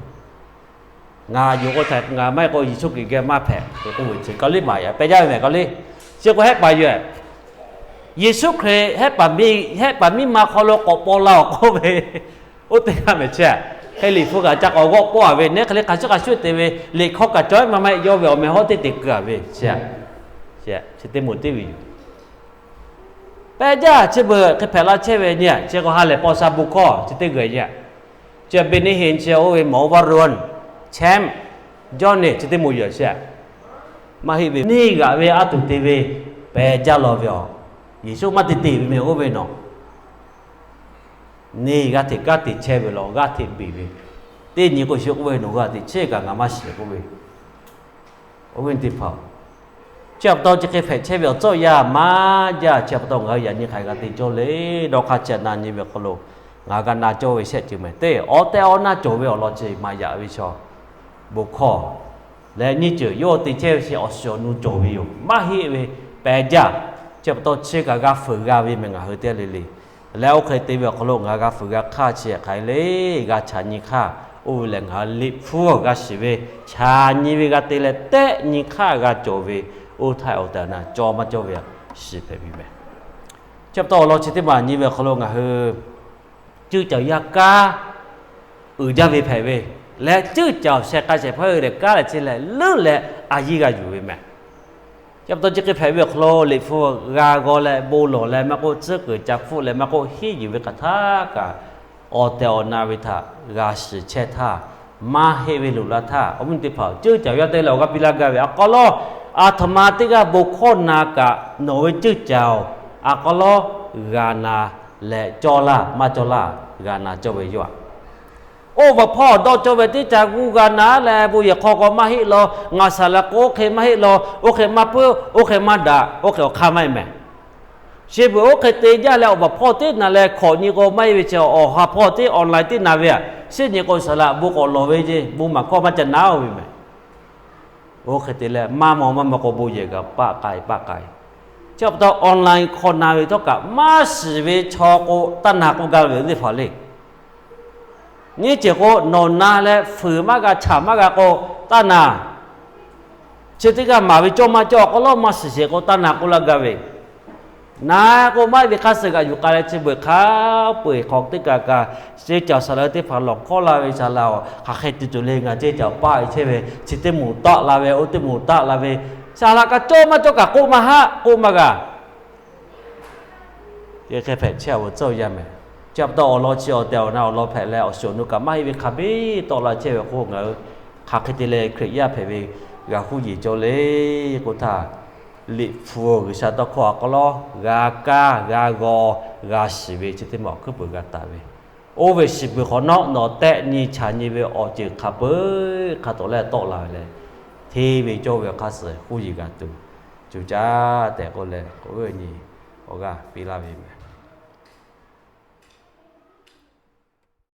Ngaˬ yonˍ k'o htaiˍ, ngaˬ maˇ heˆ k'o Yeˍsuˆ Hkriꞈ geh maˇ hpehꞈ k'oˆ ve chi Kaˍliˇ maˍ yaꞈ pehˇ jaˇ ve mehˍ. Kaˍliˇ chi k'o hehˆ paˍ yoˬ. Yeˍsuˆ Hkriꞈ hehˆ paˍ miˇ ma hk'aw lo k'awꞈ paw la-oˬ k'oˆ ve, oˇ teˇ g'aˇ mehˍ chi. Hk'e liꞈ hpu kaꞈ ca k'awꞈ g'awˆ pawˆ-a ve, neˉ hk'e le hk'a shuˍ hk'a shuˍ te ve, liꞈ hkawˇ kaꞈ cawˬ-e maˇ maˇ heˆ, yawˇ ve awˬ meh hawˉ teˇ te keu-a ve chi, chi teˇ moˍ teˇ ve yoˬ. Pehˇ jaˇ chi beuꞈ hk'e hpehꞈ la chehˇ ve nyi, chi k'o ha lehˬ paw sha bon hkawˇ chi teˇ g'uiˬ nyi. Chi Benny Hinn chi oˇ ve mawˬ-o Varun, Champ, Johnny chi teˇ moˍ yoˬ chi. Maˇ heˆ ve neˇ g'aꞈ ve a tuˬ te ve pehˇ jaˇ law ve aˬ. Yeˍsuˆ maˇ te te ve meh oˇ ve nawˬ. Neˇ g'aˇ hteꞈ kanˉ te chehˇ ve law, g'aˇ hteꞈ beˬ ve, teˇ nyi k'o shiˍ k'oˆ ve, nawˬ g'aˇ hteꞈ chehˇ kaꞈ ngaˬ maˇ shiˍ k'oˆ ve, awˬ viˉ teˇ hpaˍ-oˬ, chi pa taw chi hk'e hpehꞈ chehˇ ve awˬ tcuhˉ awˬ yanˇ maˇ jaˇ. Chi pa taw ngaˬ hui yaꞈ nyi hk'aˬ hk'e g'a te cawˇ le. Dawˇ hk'aˇ chi htaꞈ na nyi ve awˬ hk'aw lo ngaˬ hui g'a na cawˇ ve shehˆ ceuˬ mehˍ. Teˇ awˬ tehˬ awˬ na cawˬ ve awˬ lawn chi maˍ yaꞈ ve chaw bon hkawˇ leh nyiˇ ceuˬ yawˇ te chehˇ ve chi awˬ shiˍ awˬ nu cawˬ ve yoˬ. Maˇ heˆ ve pehˇ jaˇ. Chi pa taw chi kaꞈ g'a fuiˍ g'a ve mehˍ ngaˬ hui teˇ g'aˇ le le. Leh oˇ hk'e te ve awˬ hk'aw lo ngaˬ hui g'a fuiˍ g'a hk'aˇ chi hk'aˬ hk'e le g'a chaꞈ nyi hk'aˇ, oˇ ve lehˬ ngaˬ hui Liꞈ hpu g'a shiˍ ve, chaꞈ nyi ve g'a te leh tehˆ nyi hk'aˇ g'a cawˬ ve, oˇ htaˇ awˬ tehˬ awˬ na cawˇ maˇ cawˇ ve shiˍ hpehꞈ ve mehˍ. Chi pa taw awˬ lawn chi teˇ maˬ nyi ve awˬ hk'aw lo ngaˬ hui ceuˇ caoˬ yaˇ kanˉ uiˍ jaˇ ve hpehꞈ ve, leh ceuˇ caoˬ sheh k'ai shehˍ hpaˇ hui lehˬ kanˉ leh chehˇ leh leuˉ leh a yiˇ g'a yuˬ ve mehˍ. Chi pa taw chi hk'e hpehꞈ ve awˬ hk'aw lo Liꞈ hpu g'a g'aw leh bon lawˬ leh maˇ k'oˆ, tcuhˉ kuiˬ ca hpfuhˆ leh maˇ k'oˆ, hiˉ yuˬ ve hk'aˬ htaˇ kaꞈ awˬ tehˬ awˬ na ve htaꞈ g'a shiˍ chehˇ htaˇ, maˇ heˆ ve loꞈ la htaˇ, awˬ viˉ teˇ hpaˍ-oˬ, ceuˇ caoˬ yaˇ teˇ g'aˇ lehˬ awˬ g'aˇ piˇ laˇ gaˇ ve a k'aw lawˉ, aˬ htoꞈ ma teˇ g'aˇ bon hkawˇ na kaꞈ nawˬ ve ceuˇ caoˬ a k'aw lawˉ g'a na leh cawˇ laˇ maˇ cawˇ laˇ g'a na cawˇ ve yoˬ aˬ. Oˇ vaꞈ hpawˇ dawˇ cawˇ ve teˇ ca g'uˇ g'a na leh bon yehˬ hk'aw k'aw maˇ heˆ law, ngaˬ saˍ laꞈ k'o oˇ hk'e maˇ heˆ law, oˇ hk'e maˇ puiˉ, oˇ hk'e maˇ daꞈ, oˇ hk'e awˬ hk'aˇ maˇ heˆ mehˍ. Chi beuꞈ oˇ hk'e te jaˇ leh awˬ vaꞈ hpawˇ teˇ na leh hkawꞈ nyi k'o maˇ heˆ ve chi awˬ ha hpawˇ teˇ online teˇ na ve aꞈ, shinˉ nyi k'o saˍ laꞈ bon k'awꞈ lawˬ ve ceˇ, bon maˍ hkawˇ maˇ ca na-oˬ ve mehˍ. Oˇ hk'e te leh maˇ maw maˇ maw k'o bon yehˬ g'a paˆ k'ai paˆ k'ai. Chi pa taw online hk'aw na ve htawˇ kaꞈ maˇ shiˍ ve chaw k'o taˇ na k'oˆ gaˇ ve teˇ hpaˍ le. Nyiˇ ceuˬ k'o nawˬ na leh fuiˍ maˇ g'a chaꞈ maˇ g'a k'o taˇ na. Chi teˇ g'aˇ maˍ ve cawˇ maˇ cawˇ a k'aw lawˉ maˇ shiˍ sheˍ k'o taˇ na k'oˆ laˇ gaˇ ve. Na k'o maˇ heˆ ve hk'aˇ suh g'aꞈ yuˬ k'ai leh chi beuꞈ hk'a peu-eˬ hk'awꞈ teˇ kaˬ kaꞈ, ceˇ caoˬ saˍ laꞈ teˇ hpaˍ lawˬ hkawˇ la ve saˍ laꞈ-oˬ, hk'aˬ hk'e te tuˬ le, ngaˬ ceˇ caoˬ paˆ ve chehˇ ve, chi teˇ moˍ taˆ la ve, oˇ teˇ moˍ taˆ la ve, saˍ laꞈ kaꞈ cawˇ maˇ cawˇ kaꞈ k'oˆ maˇ haˆ k'oˆ maˇ g'a. Hk'e hpehꞈ chehˇ a ve tcuhˉ awˬ yanˇ mehˍ. Chi pa taw awˬ lawn chi awˬ tehˬ awˬ na awˬ lawn hpehꞈ leh awˬ shiˍ awˬ nu kaꞈ maˇ heˆ ve hk'a biˇ tawˆ la chehˇ ve k'o, ngaˬ hui hk'aˬ hk'e te leh Hkriꞈ yaˇ hpehꞈ ve g'a huˉ yeˬ cawˇ le k'oˆ htaˇ, Liꞈ hpu G'uiˬsha tawˇ hkawˇ a k'aw lawˉ g'a kaˇ g'a g'aw g'a shiˍ ve chi teˇ maˬ awˬ hkuiˉ peuˬ g'a taˍ ve, oˇ ve shiˍ peuˬ hk'awꞈ nawˉ nawˬ tehˆ nyi chaꞈ nyi ve awˬ ceuˬ hk'a peu-eˬ hk'a tawˍ lehˇ tawˆ la ve leh, hteˇ ve cawˇ ve awˬ hk'aˇ suh hk'oˆ yiˬ g'a tuˬ, co caˇ tehꞈ k'oˆ leh k'oˆ ve nyi awˬ g'aˇ piˇ laˇ ve meh.